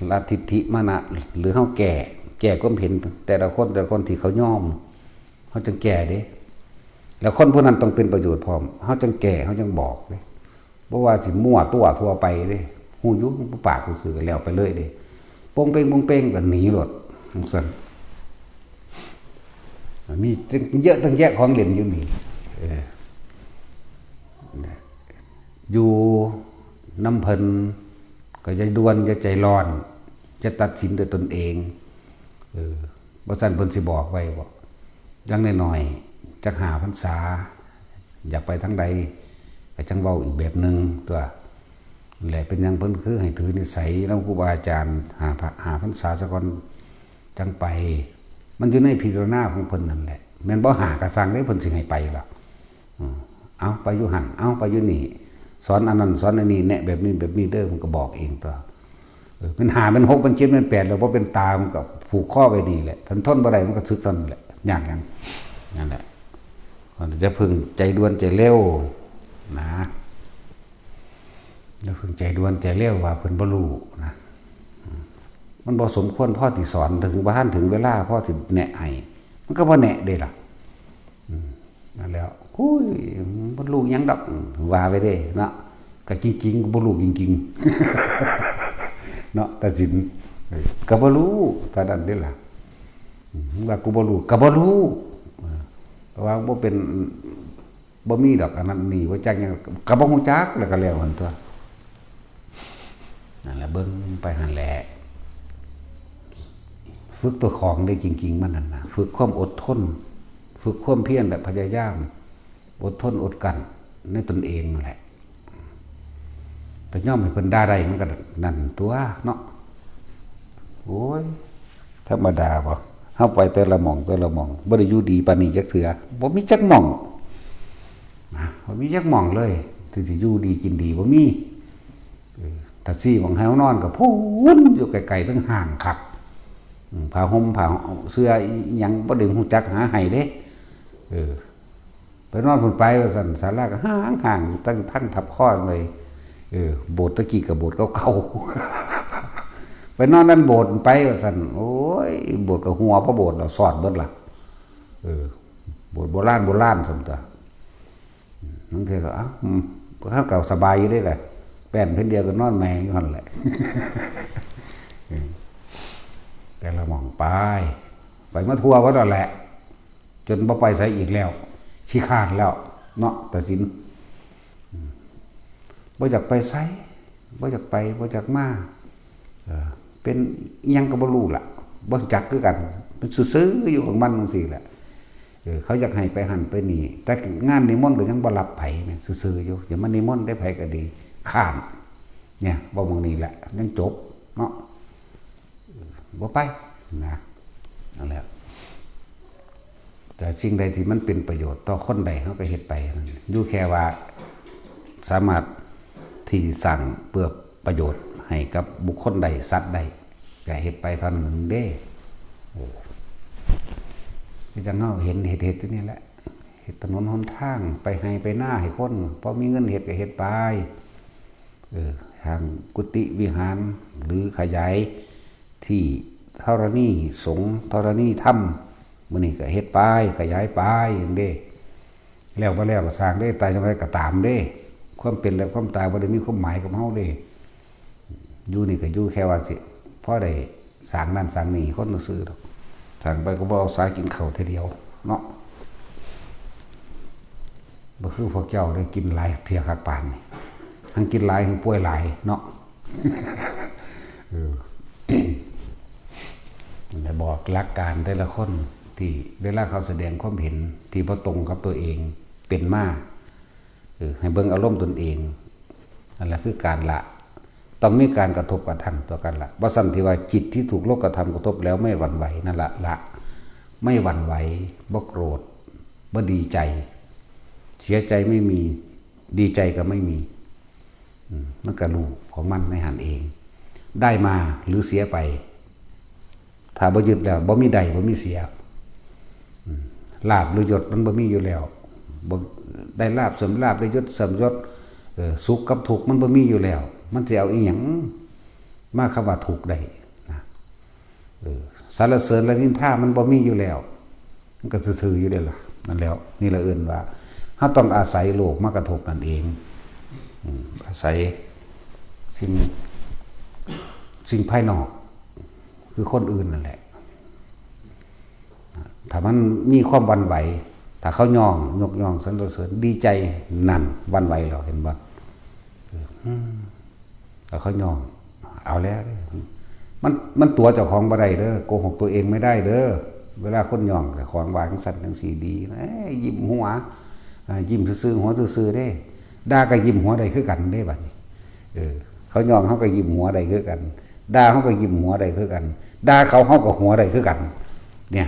ละทิฏฐิมานะ หรือเฮาแก้ แก้ความเห็นแต่ละคน แต่ละคนที่เขายอม เฮาจั่งแก้เด้ แล้วคนผู้นั้นต้องเป็นประโยชน์พร้อม เฮาจั่งแก้ เฮาจั่งบอกเด้ บ่ว่าสิมั่วตัวทั่วไปเด้ ฮู้อยู่ บ่ปากซื่อๆก็แล้วไปเลยเด้ โป่งเป่ง โป่งเป่ง ก็หนีโลด จั่งซั่น มีเยอะตั้งแยะของเล่นอยู่นี่ เออ อยู่นำเพิ่น ก็อย่าด่วน อย่าใจร้อน อย่าตัดสินด้วยตนเอง เออ บ่ซั้นเพิ่นสิบอกไว้บ่ อย่างน้อยๆ จักห้าพรรษา อยากไปทางใด ก็จั่งเว้าอีกแบบหนึ่งตั๊ว นั่นแหละ เป็นหยังเพิ่นคือให้ถือนิสัยนำครูบาอาจารย์ ห้าพะ- ห้าพรรษาซะก่อน จั่งไป มันอยู่ในพิจารณาของเพิ่นนั่นแหละ แม่นบ่ ห้าก็ซ่างเด้ เพิ่นสิให้ไปล่ะ อืม เอาไปอยู่หั่น เอาไปอยู่นี่ สอนอันนั้น สอนอันนี้ แนะแบบนี้แบบนี้เด้อ มันก็บอกเองตั๊ว เออ มันห้า มันหก มันเจ็ด มันแปด แล้วบ่เป็นตา มันก็ผูกคอไว้นี่แหละ ถ้าทนบ่ได้ มันก็สึกเท่านั้นแหละ ยากหยัง นั่นแหละ อย่าเพิ่งใจด่วนใจเร็วนะ อย่าเพิ่งใจด่วนใจเร็วว่าเพิ่นบ่รู้นะ อืม มันบ่สมควรพอสิสอน ถึงบ่ทันถึงเวลาพอสิแนะให้ มันก็บ่แนะเด้ล่ะ อืม นั่นแหล้ว โอ้ย บ่รู้หยังดอก ว่าไปเด้เนาะ ก็จริงๆ ก็บ่รู้จริงๆ เนาะ ตาสิน เออ ก็บ่รู้ เท่านั้นเด้ล่ะ อืม ว่ากูบ่รู้ ก็บ่รู้ เออ เพราะว่าบ่เป็น บ่มีดอกอันนั้นนี่ บ่จักหยัง ก็บ่ฮู้จัก แล้วก็แล้วหั่นตั๊ว นั่นแหละ เบิ่งไปหั่นแหละ ฝึกตัวของได้จริงๆ มันนั่นนะ ฝึกความอดทน ฝึกความเพียรและพยายาม อดทนอดกลั้นในตนเองนั่นแหละ แต่ยอมให้เพิ่นด่าได้มันก็นั่นตั๊วเนาะ โอ้ย ธรรมดาบ่ เฮาไปแต่ละหม่องแต่ละหม่อง บ่ได้อยู่ดีปานนี้จักเทื่อ บ่มีจักหม่อง นะ บ่มีจักหม่องเลย ที่สิอยู่ดีกินดี บ่มี เออ ถ้าซี้หม่องให้เฮานอนก็พู้นอยู่ไกลๆ เทิงห้างคัก อืม ผ้าห่มผ้าเสื่ออิหยังบ่ได้ฮู้จักหาให้เด้ เออ ไปนอนพุ้นไปว่าซั่น ศาลาก็ห่างๆ อยู่ตั้งพันทับคอเลย เออ โบสถ์ตะกี้ก็โบสถ์เก่าๆ ไปนอนนั่นโบสถ์ไปว่าซั่น โอ้ย โบสถ์ก็หัวพระโบสถ์แล้วสอดเบิดล่ะ เออ โบสถ์โบราณโบราณซั่นตั๊ว บางเทื่อก็ เอ้า อืม เฮาก็สบายอยู่เด้ล่ะ แป้นแผ่นเดียวก็นอนแมงอยู่หั่นแหละ เออ แต่ละหม่องไป ไปมาทั่วเบิดแล้วแหละ จนบ่ไปไสอีกแล้ว ขี้คร้านแล้ว เนาะ ตาสิน อืม บ่อยากไปไส บ่อยากไป บ่อยากมา เออ เป็นอิหยังก็บ่รู้ล่ะ บ่จักคือกัน มันซื่อๆอยู่ของมันจั่งซี้แหละ เออ เขาอยากให้ไปหั่นไปนี่ แต่งานนิมนต์ก็ยังบ่รับไผแหม ซื่อๆอยู่ อย่ามานิมนต์ได้ไผก็ดี คร้าน เนี่ย เว้าหม่องนี้แหละ ยังจบเนาะ เออ บ่ไป นะ นั่นแหละ แต่สิ่งใดที่มันเป็นประโยชน์ต่อคนใด เฮาก็เฮ็ดไปนั่น อยู่แค่ว่าสามารถที่สร้างเพื่อประโยชน์ให้กับบุคคลใด สัตว์ใด ก็เฮ็ดไปเท่านั้นเด้ โอ้ คือจั่งเฮาเห็นเฮ็ดๆ อยู่นี่แหละ เฮ็ดถนนหนทาง ไปไฮ่ไปนาให้คน พอมีเงินเฮ็ดก็เฮ็ดไป เออ สร้างกุฏิวิหาร หรือขยายที่ธรณีสงฆ์ ธรณีธรรม มื้อนี้ก็เฮ็ดไป ขยายไปจั่งเด้ แล้วบ่แล้วก็สร้างเด้ ตายจั่งใดก็ตามเด้ ความเป็นและความตายบ่ได้มีความหมายกับเฮาเด้ อยู่นี่ก็อยู่แค่ว่าสิพอได้สร้างนั่นสร้างนี่คนซื่อๆ ดอก สร้างไปก็บ่เอาสากินข้าวเทื่อเดียวเนาะ บ่คือพวกเจ้าได้กินหลายเทื่อคักปานนี่ ทั้งกินหลายทั้งป่วยหลายเนาะ เออ นั่นแหละ บอกหลักการแต่ละคนที่เวลาเขาแสดงความเห็นที่บ่ตรงกับตัวเองเป็นมา เออ ให้เบิ่งอารมณ์ตนเอง นั่นแหละคือการละ ต้องมีการกระทบกระทั่งต่อกันละ บ่ซั้นที่ว่าจิตที่ถูกโลกธรรมกระทบแล้วไม่หวั่นไหว นั่นละ ละ ไม่หวั่นไหว บ่โกรธ บ่ดีใจ เสียใจไม่มี ดีใจก็ไม่มี อืม มันก็รู้ของมันในหั้นเอง ได้มาหรือเสียไป ถ้าบ่ยึดแล้ว บ่มีได้ บ่มีเสีย อืม ลาภหรือยศมันบ่มีอยู่แล้ว บ่ ได้ลาภเสริมลาภ ได้ยศเสริมยศ เออ สุขกับทุกข์มันบ่มีอยู่แล้ว มันสิเอาอีหยังมาคำว่าทุกข์ได้นะ เออ สรรเสริญและนินทามันบ่มีอยู่แล้ว มันก็ซื่อๆ อยู่เด้ล่ะ นั่นแหล้ว นี่ละเอิ้นว่า เฮาต้องอาศัยโลกมากระทบนั่นเอง อืม อาศัยสิ่ง สิ่งภายนอก คือคนอื่นนั่นแหละ ถ้ามันมีความหวั่นไหว ถ้าเขาย่อง ยกย่อง สรรเสริญ ดีใจ นั่น หวั่นไหวแล้ว เห็นบ่ อืม แล้วเขาย่อง เอาแล้วเด้อ มัน มันตั๋วเจ้าของบ่ได้เด้อ โกหกตัวเองไม่ได้เด้อ เวลาคนย่องเจ้าของว่าจั่งซั้นจั่งซี้ดี เอ้ย ยิ้มหัว อ่า ยิ้มซื่อๆ หัวซื่อๆ เด้ ด่าก็ยิ้มหัวได้คือกันเด้บัดนี้ เออ เขาย่องเฮาก็ยิ้มหัวได้คือกัน ด่าเฮาก็ยิ้มหัวได้คือกัน ด่าเขาเฮาก็หัวได้คือกัน เนี่ย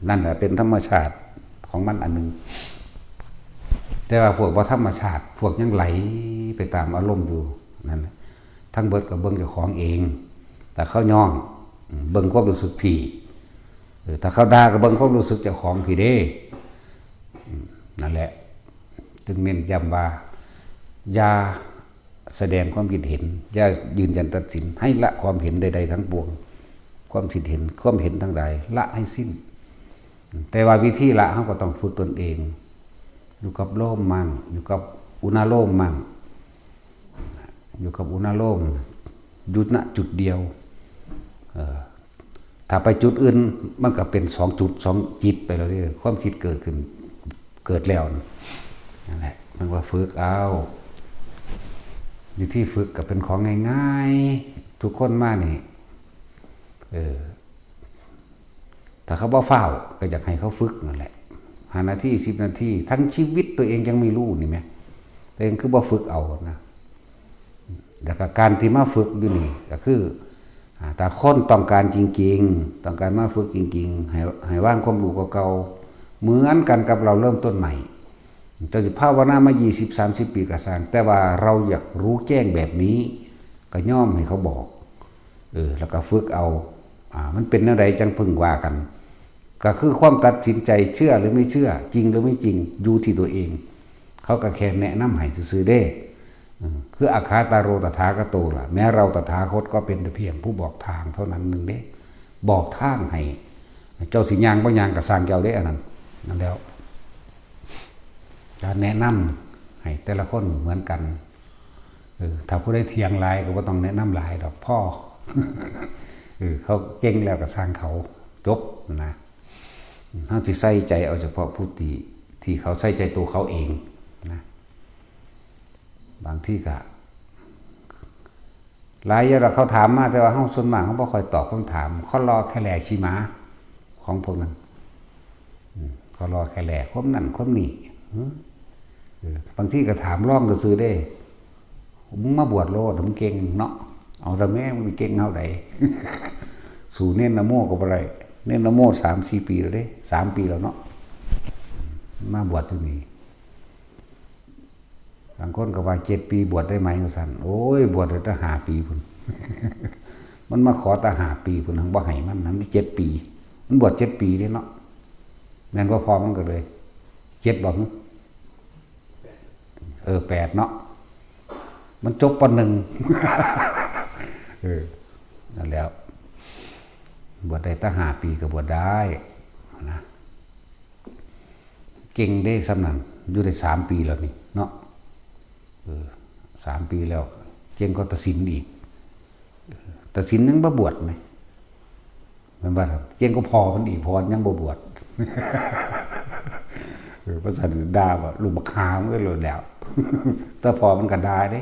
นั่นแหละเป็นธรรมชาติของมันอันหนึ่ง แต่ว่าพวกบ่ธรรมชาติ พวกยังไหลไปตามอารมณ์อยู่ นั่นแหละ ทั้งเบิดก็เบิ่งเจ้าของเอง ถ้าเขาย่อง เบิ่งความรู้สึกพี่ เออ ถ้าเขาด่าก็เบิ่งความรู้สึกเจ้าของพี่เด้ อืม นั่นแหละ จึงเน้นย้ำว่า อย่าแสดงความคิดเห็น อย่ายืนยันตัดสิน ให้ละความเห็นใดๆ ทั้งปวง ความคิดเห็น ความเห็นทั้งหลาย ละให้สิ้น แต่ว่าวิธีละ เราก็ต้องฝึกตนเอง อยู่กับโลมมั่ง อยู่กับอุณาโลมมั่ง อยู่กับอุณาโลม อยู่ณจุดเดียว เอ่อ ถ้าไปจุดอื่น มันก็เป็นสองจุด สองจิตไปแล้วเด้อ ความคิดเกิดขึ้น เกิดแล้ว นั่นแหละ มันว่าฝึกเอา วิธีฝึกก็เป็นของง่ายๆ ทุกคนมานี่ เออ ถ้าเขาบ่ฟ้าว ก็อยากให้เขาฝึกนั่นแหละ ห้านาที สิบนาที ทั้งชีวิตตัวเองยังไม่รู้นี่แหม ตัวเองคือบ่ฝึกเอานะ แล้วก็การที่มาฝึกอยู่นี่ก็คือ อ่า ถ้าคนต้องการจริงๆ ต้องการมาฝึกจริงๆ ให้ ให้วางความรู้เก่าๆ เหมือนกันกับเราเริ่มต้นใหม่ เจ้าสิภาวนามา ยี่สิบ สามสิบ ปีก็ซ่าง แต่ว่าเราอยากรู้แจ้งแบบนี้ ก็ยอมให้เขาบอก เออ แล้วก็ฝึกเอา อ่า มันเป็นแนวใดจั่งเพิ่งว่ากัน ก็คือความตัดสินใจเชื่อหรือไม่เชื่อ จริงหรือไม่จริง อยู่ที่ตัวเอง เขาก็แค่แนะนำให้ซื่อๆ เด้ อืม คือ อักขาตาโร ตถาคโต ล่ะ แม้เราตถาคตก็เป็นแต่เพียงผู้บอกทางเท่านั้นหนึ่งเด้ บอกทางให้ เจ้าสิย่างบ่ย่างก็ซ่างเจ้าเด้ อันนั้น นั่นแล้ว การแนะนำให้แต่ละคนเหมือนกัน เออ ถ้าผู้ใดเถียงหลายก็บ่ต้องแนะนำหลายดอก พอ เออ เขาเก่งแล้วก็ซ่างเขา จบนะ เฮาสิใส่ใจเอาเฉพาะผู้ที่ ที่เขาใส่ใจตัวเขาเองนะ บางทีก็ หลายอย่างเขาถามมา แต่ว่าเฮาส่วนมากเฮาบ่ค่อยตอบคำถาม ข้อรอแค่แหล่ขี้หมา ของพวกนั้น อืม ข้อรอแค่แหล่ความนั่นความนี่ อืม เออ บางทีก็ถามลองซื่อๆ เด้ มึงมาบวชโลด มึงเก่งเนาะ เอาละแม่ มึงเก่งเท่าใด สู้เณรนะโมก็บ่ได้ เณรนะโมสามสี่ปีแล้วเด้ สามปีแล้วเนาะ มาบวชอยู่นี่ บางคนก็ว่าเจ็ดปีบวชได้ไหมว่าซั่น โอ้ย บวชได้ตั้งห้าปีพุ้น มันมาขอตั้งห้าปีพุ้น หั้งบ่ให้มัน หั้งได้เจ็ดปี มันบวชเจ็ดปีเด้เนาะ แม่นบ่ พ่อมันก็เลย เจ็ดบ่ เออ แปดเนาะ มันจบ ป.หนึ่ง เออ นั่นแหละ บวชได้ตั้งห้าปีก็บวชได้นะ เก่งได้ส่ำนั้น อยู่ได้สามปีแล้วนี่เนาะ เออ สามปีแล้ว เก่งกว่าตาสินอีก ตาสินยังบ่บวชไหม แม่นบ่ครับ เก่งกว่าพ่อมันอีก พ่อยังบ่บวช เออ ภาษาด่าว่าลูกบักหามันก็โลดแล้ว แต่พ่อมันก็ด่าเด้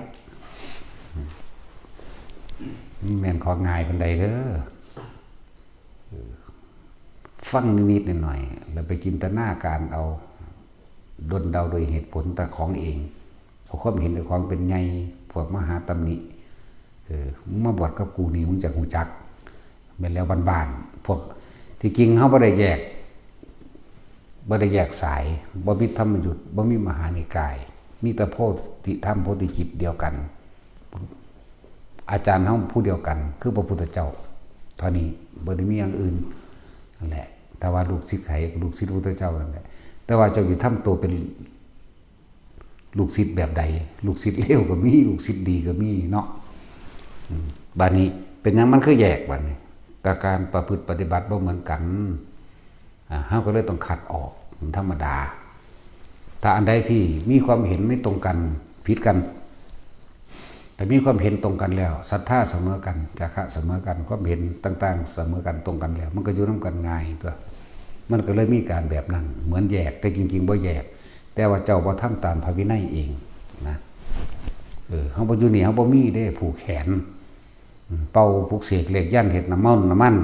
แม่นของง่ายปานใดเด้อ เออ ฟังนิดๆหน่อยๆ แล้วไปจินตนาการเอา ด้นเดาโดยเหตุผลแต่ของเอง เอาความเห็นแต่ของเป็นใหญ่ พวกมาหาตำหนิ เออ มึงมาบวชกับกูนี่ มึงจะรู้จัก แม่นแล้ว บ้านๆ พวก ที่จริงเฮาบ่ได้แยก บ่ได้แยกสาย บ่มีธรรมยุต บ่มีมหานิกาย มีแต่โพธิธรรม โพธิจิตเดียวกัน อาจารย์เฮาผู้เดียวกัน คือพระพุทธเจ้า เท่านี้ บ่ได้มีอย่างอื่น นั่นแหละ แต่ว่าลูกศิษย์ไผก็ลูกศิษย์พระพุทธเจ้านั่นแหละ แต่ว่าเจ้าสิทำตัวเป็น ลูกศิษย์แบบใด ลูกศิษย์เลวก็มี ลูกศิษย์ดีก็มีเนาะ อืม บาดนี้เป็นหยังมันคือแยกบาดนี้ ก็การประพฤติปฏิบัติบ่เหมือนกัน อ่า เฮาก็เลยต้องคัดออก มันธรรมดา ถ้าอันใดที่มีความเห็นไม่ตรงกัน ผิดกัน แต่มีความเห็นตรงกันแล้ว ศรัทธาเสมอกัน จาคะเสมอกัน ความเห็นต่างๆ เสมอกัน ตรงกันแล้ว มันก็อยู่นำกันง่ายตัว มันก็เลยมีการแบบนั้น เหมือนแยก แต่จริงๆบ่แยก แต่ว่าเจ้าบ่ทำตามพระวินัยเองนะ เออ เฮาบ่อยู่นี่ เฮาบ่มีเด้ ผูกแขน อืม เป่าปลุกเสกเลขยันต์ เฮ็ดน้ำมันต์ น้ำมัน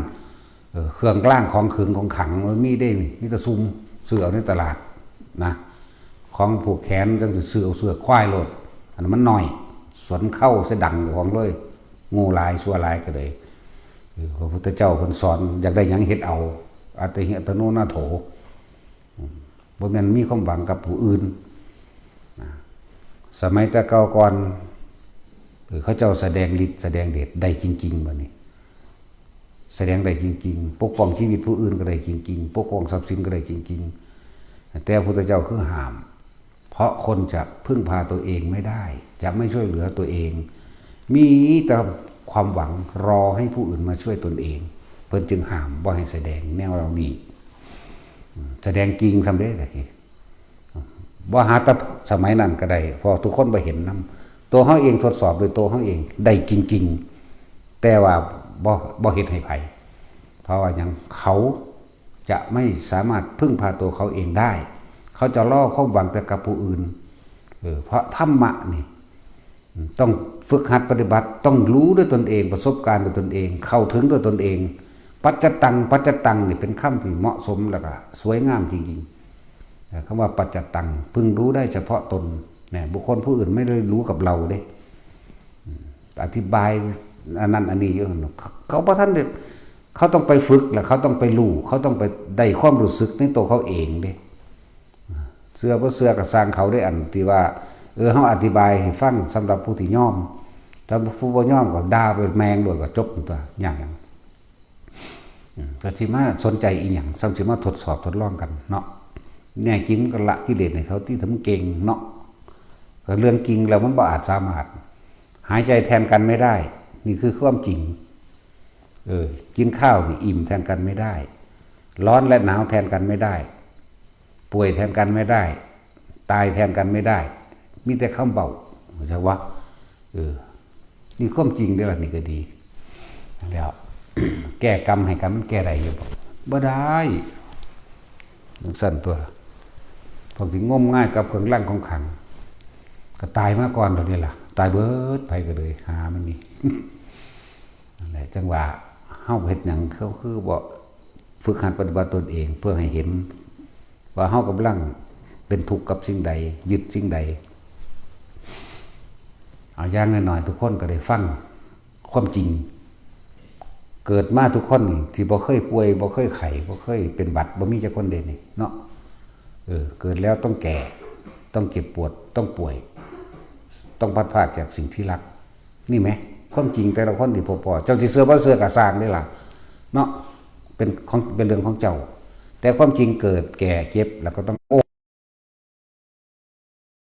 เออ เครื่องรางของขลังของขลัง มันมีเด้ มีแต่ซุ่มซื้อเอาในตลาดนะ ของผูกแขนจั่งสิซื้อเอาเสื้อควายโลด อันนั้นมันน้อย สนเข้าใส่ดังเจ้าของเลย โง่หลาย ชั่วหลายก็เลย เออ พระพุทธเจ้าเพิ่นสอน อยากได้หยังเฮ็ดเอา อัตถิอัตโนนาโถ อืม บ่แม่นมีความหวังกับผู้อื่นนะ สมัยแต่เก่าก่อน เออ เขาเจ้าแสดงฤทธิ์แสดงเดชได้จริงๆ บัดนี้ แสดงได้จริงๆ ปกป้องชีวิตผู้อื่นก็ได้จริงๆ ปกป้องทรัพย์สินก็ได้จริงๆ แต่พระพุทธเจ้าคือห้าม เพราะคนจะพึ่งพาตัวเองไม่ได้ จะไม่ช่วยเหลือตัวเอง มีแต่ความหวังรอให้ผู้อื่นมาช่วยตนเอง เพิ่นจึงห้ามบ่ให้แสดงแนวเหล่านี้ อืม แสดงจริงซำเด้ตะกี้ บ่หาแต่สมัยนั้นก็ได้ เพราะทุกคนบ่เห็นนำ ตัวเฮาเองทดสอบด้วยตัวเฮาเองได้จริงๆ แต่ว่าบ่ บ่เฮ็ดให้ไผ เพราะว่าหยัง เขาจะไม่สามารถพึ่งพาตัวเขาเองได้ เขาจะรอความหวังแต่กับผู้อื่น เออ เพราะธรรมะนี่ ต้องฝึกหัดปฏิบัติ ต้องรู้ด้วยตนเอง ประสบการณ์ด้วยตนเอง เข้าถึงด้วยตนเอง ปัจจตัง ปัจจตังนี่เป็นคำที่เหมาะสมแล้วก็สวยงามจริงๆ คำว่าปัจจตัง พึงรู้ได้เฉพาะตน เนี่ย บุคคลผู้อื่นไม่ได้รู้กับเราเด้ อืม อธิบายอันนั้นอันนี้อยู่ เขาบ่ทันได้ เขาต้องไปฝึก แล้วเขาต้องไปรู้ เขาต้องไปได้ความรู้สึกในตัวเขาเองเด้ เชื่อบ่เชื่อก็ซ่างเขาเด้ อันที่ว่า เออ เฮาอธิบายให้ฟังสำหรับผู้ที่ยอม แต่ผู้บ่ยอมก็ด่าไปแม่งโลดก็จบตัวยากหยัง อืม ก็สิมาสนใจอีหยัง ซ้ำสิมาทดสอบทดลองกันเนาะ แน่จริงมันก็ละกิเลสให้เขาติ ถ้ามันเก่งเนาะ ก็เรื่องจริงแล้วมันบ่อาจสามารถ หายใจแทนกันไม่ได้ นี่คือความจริง เออ กินข้าวนี่อิ่มแทนกันไม่ได้ ร้อนและหนาวแทนกันไม่ได้ ป่วยแทนกันไม่ได้ ตายแทนกันไม่ได้ มีแต่คำเบา เข้าใจวะ เออ นี่ความจริงเด้อล่ะ นี่ก็ดี แล้ว แก้กรรมให้กัน มันแก้ได้อยู่บ่ บ่ได้ จั่งซั่นตัวย พวกที่งมงายกับเครื่องรางของขลัง ก็ตายมาก่อนแล้วนี่ล่ะ ตายเบิดไผก็เลย หามันนี่ นั่นแหละ จั่งว่าเฮาเฮ็ดหยัง เขาคือบ่ฝึกหัดปฏิบัติตนเอง เพื่อให้เห็น ว่าเฮากำลังเป็นทุกข์กับสิ่งใด ยึดสิ่งใด เอาอย่างน้อยๆ ทุกคนก็ได้ฟังความจริง เกิดมาทุกคนนี่ที่บ่เคยป่วย บ่เคยไข้ บ่เคยเป็นหวัด บ่มีจักคนเด้นี่เนาะ เออ เกิดแล้วต้องแก่ ต้องเจ็บปวด ต้องป่วย ต้องพลัดพรากจากสิ่งที่รัก นี่ไหม ความจริงแต่ละคนที่พอๆ เจ้าสิเชื่อบ่เชื่อก็ซ่างนี่ล่ะ เนาะ เป็นของ เป็นเรื่องของเจ้า แต่ความจริงเกิดแก่เจ็บแล้วก็ต้อง โอ้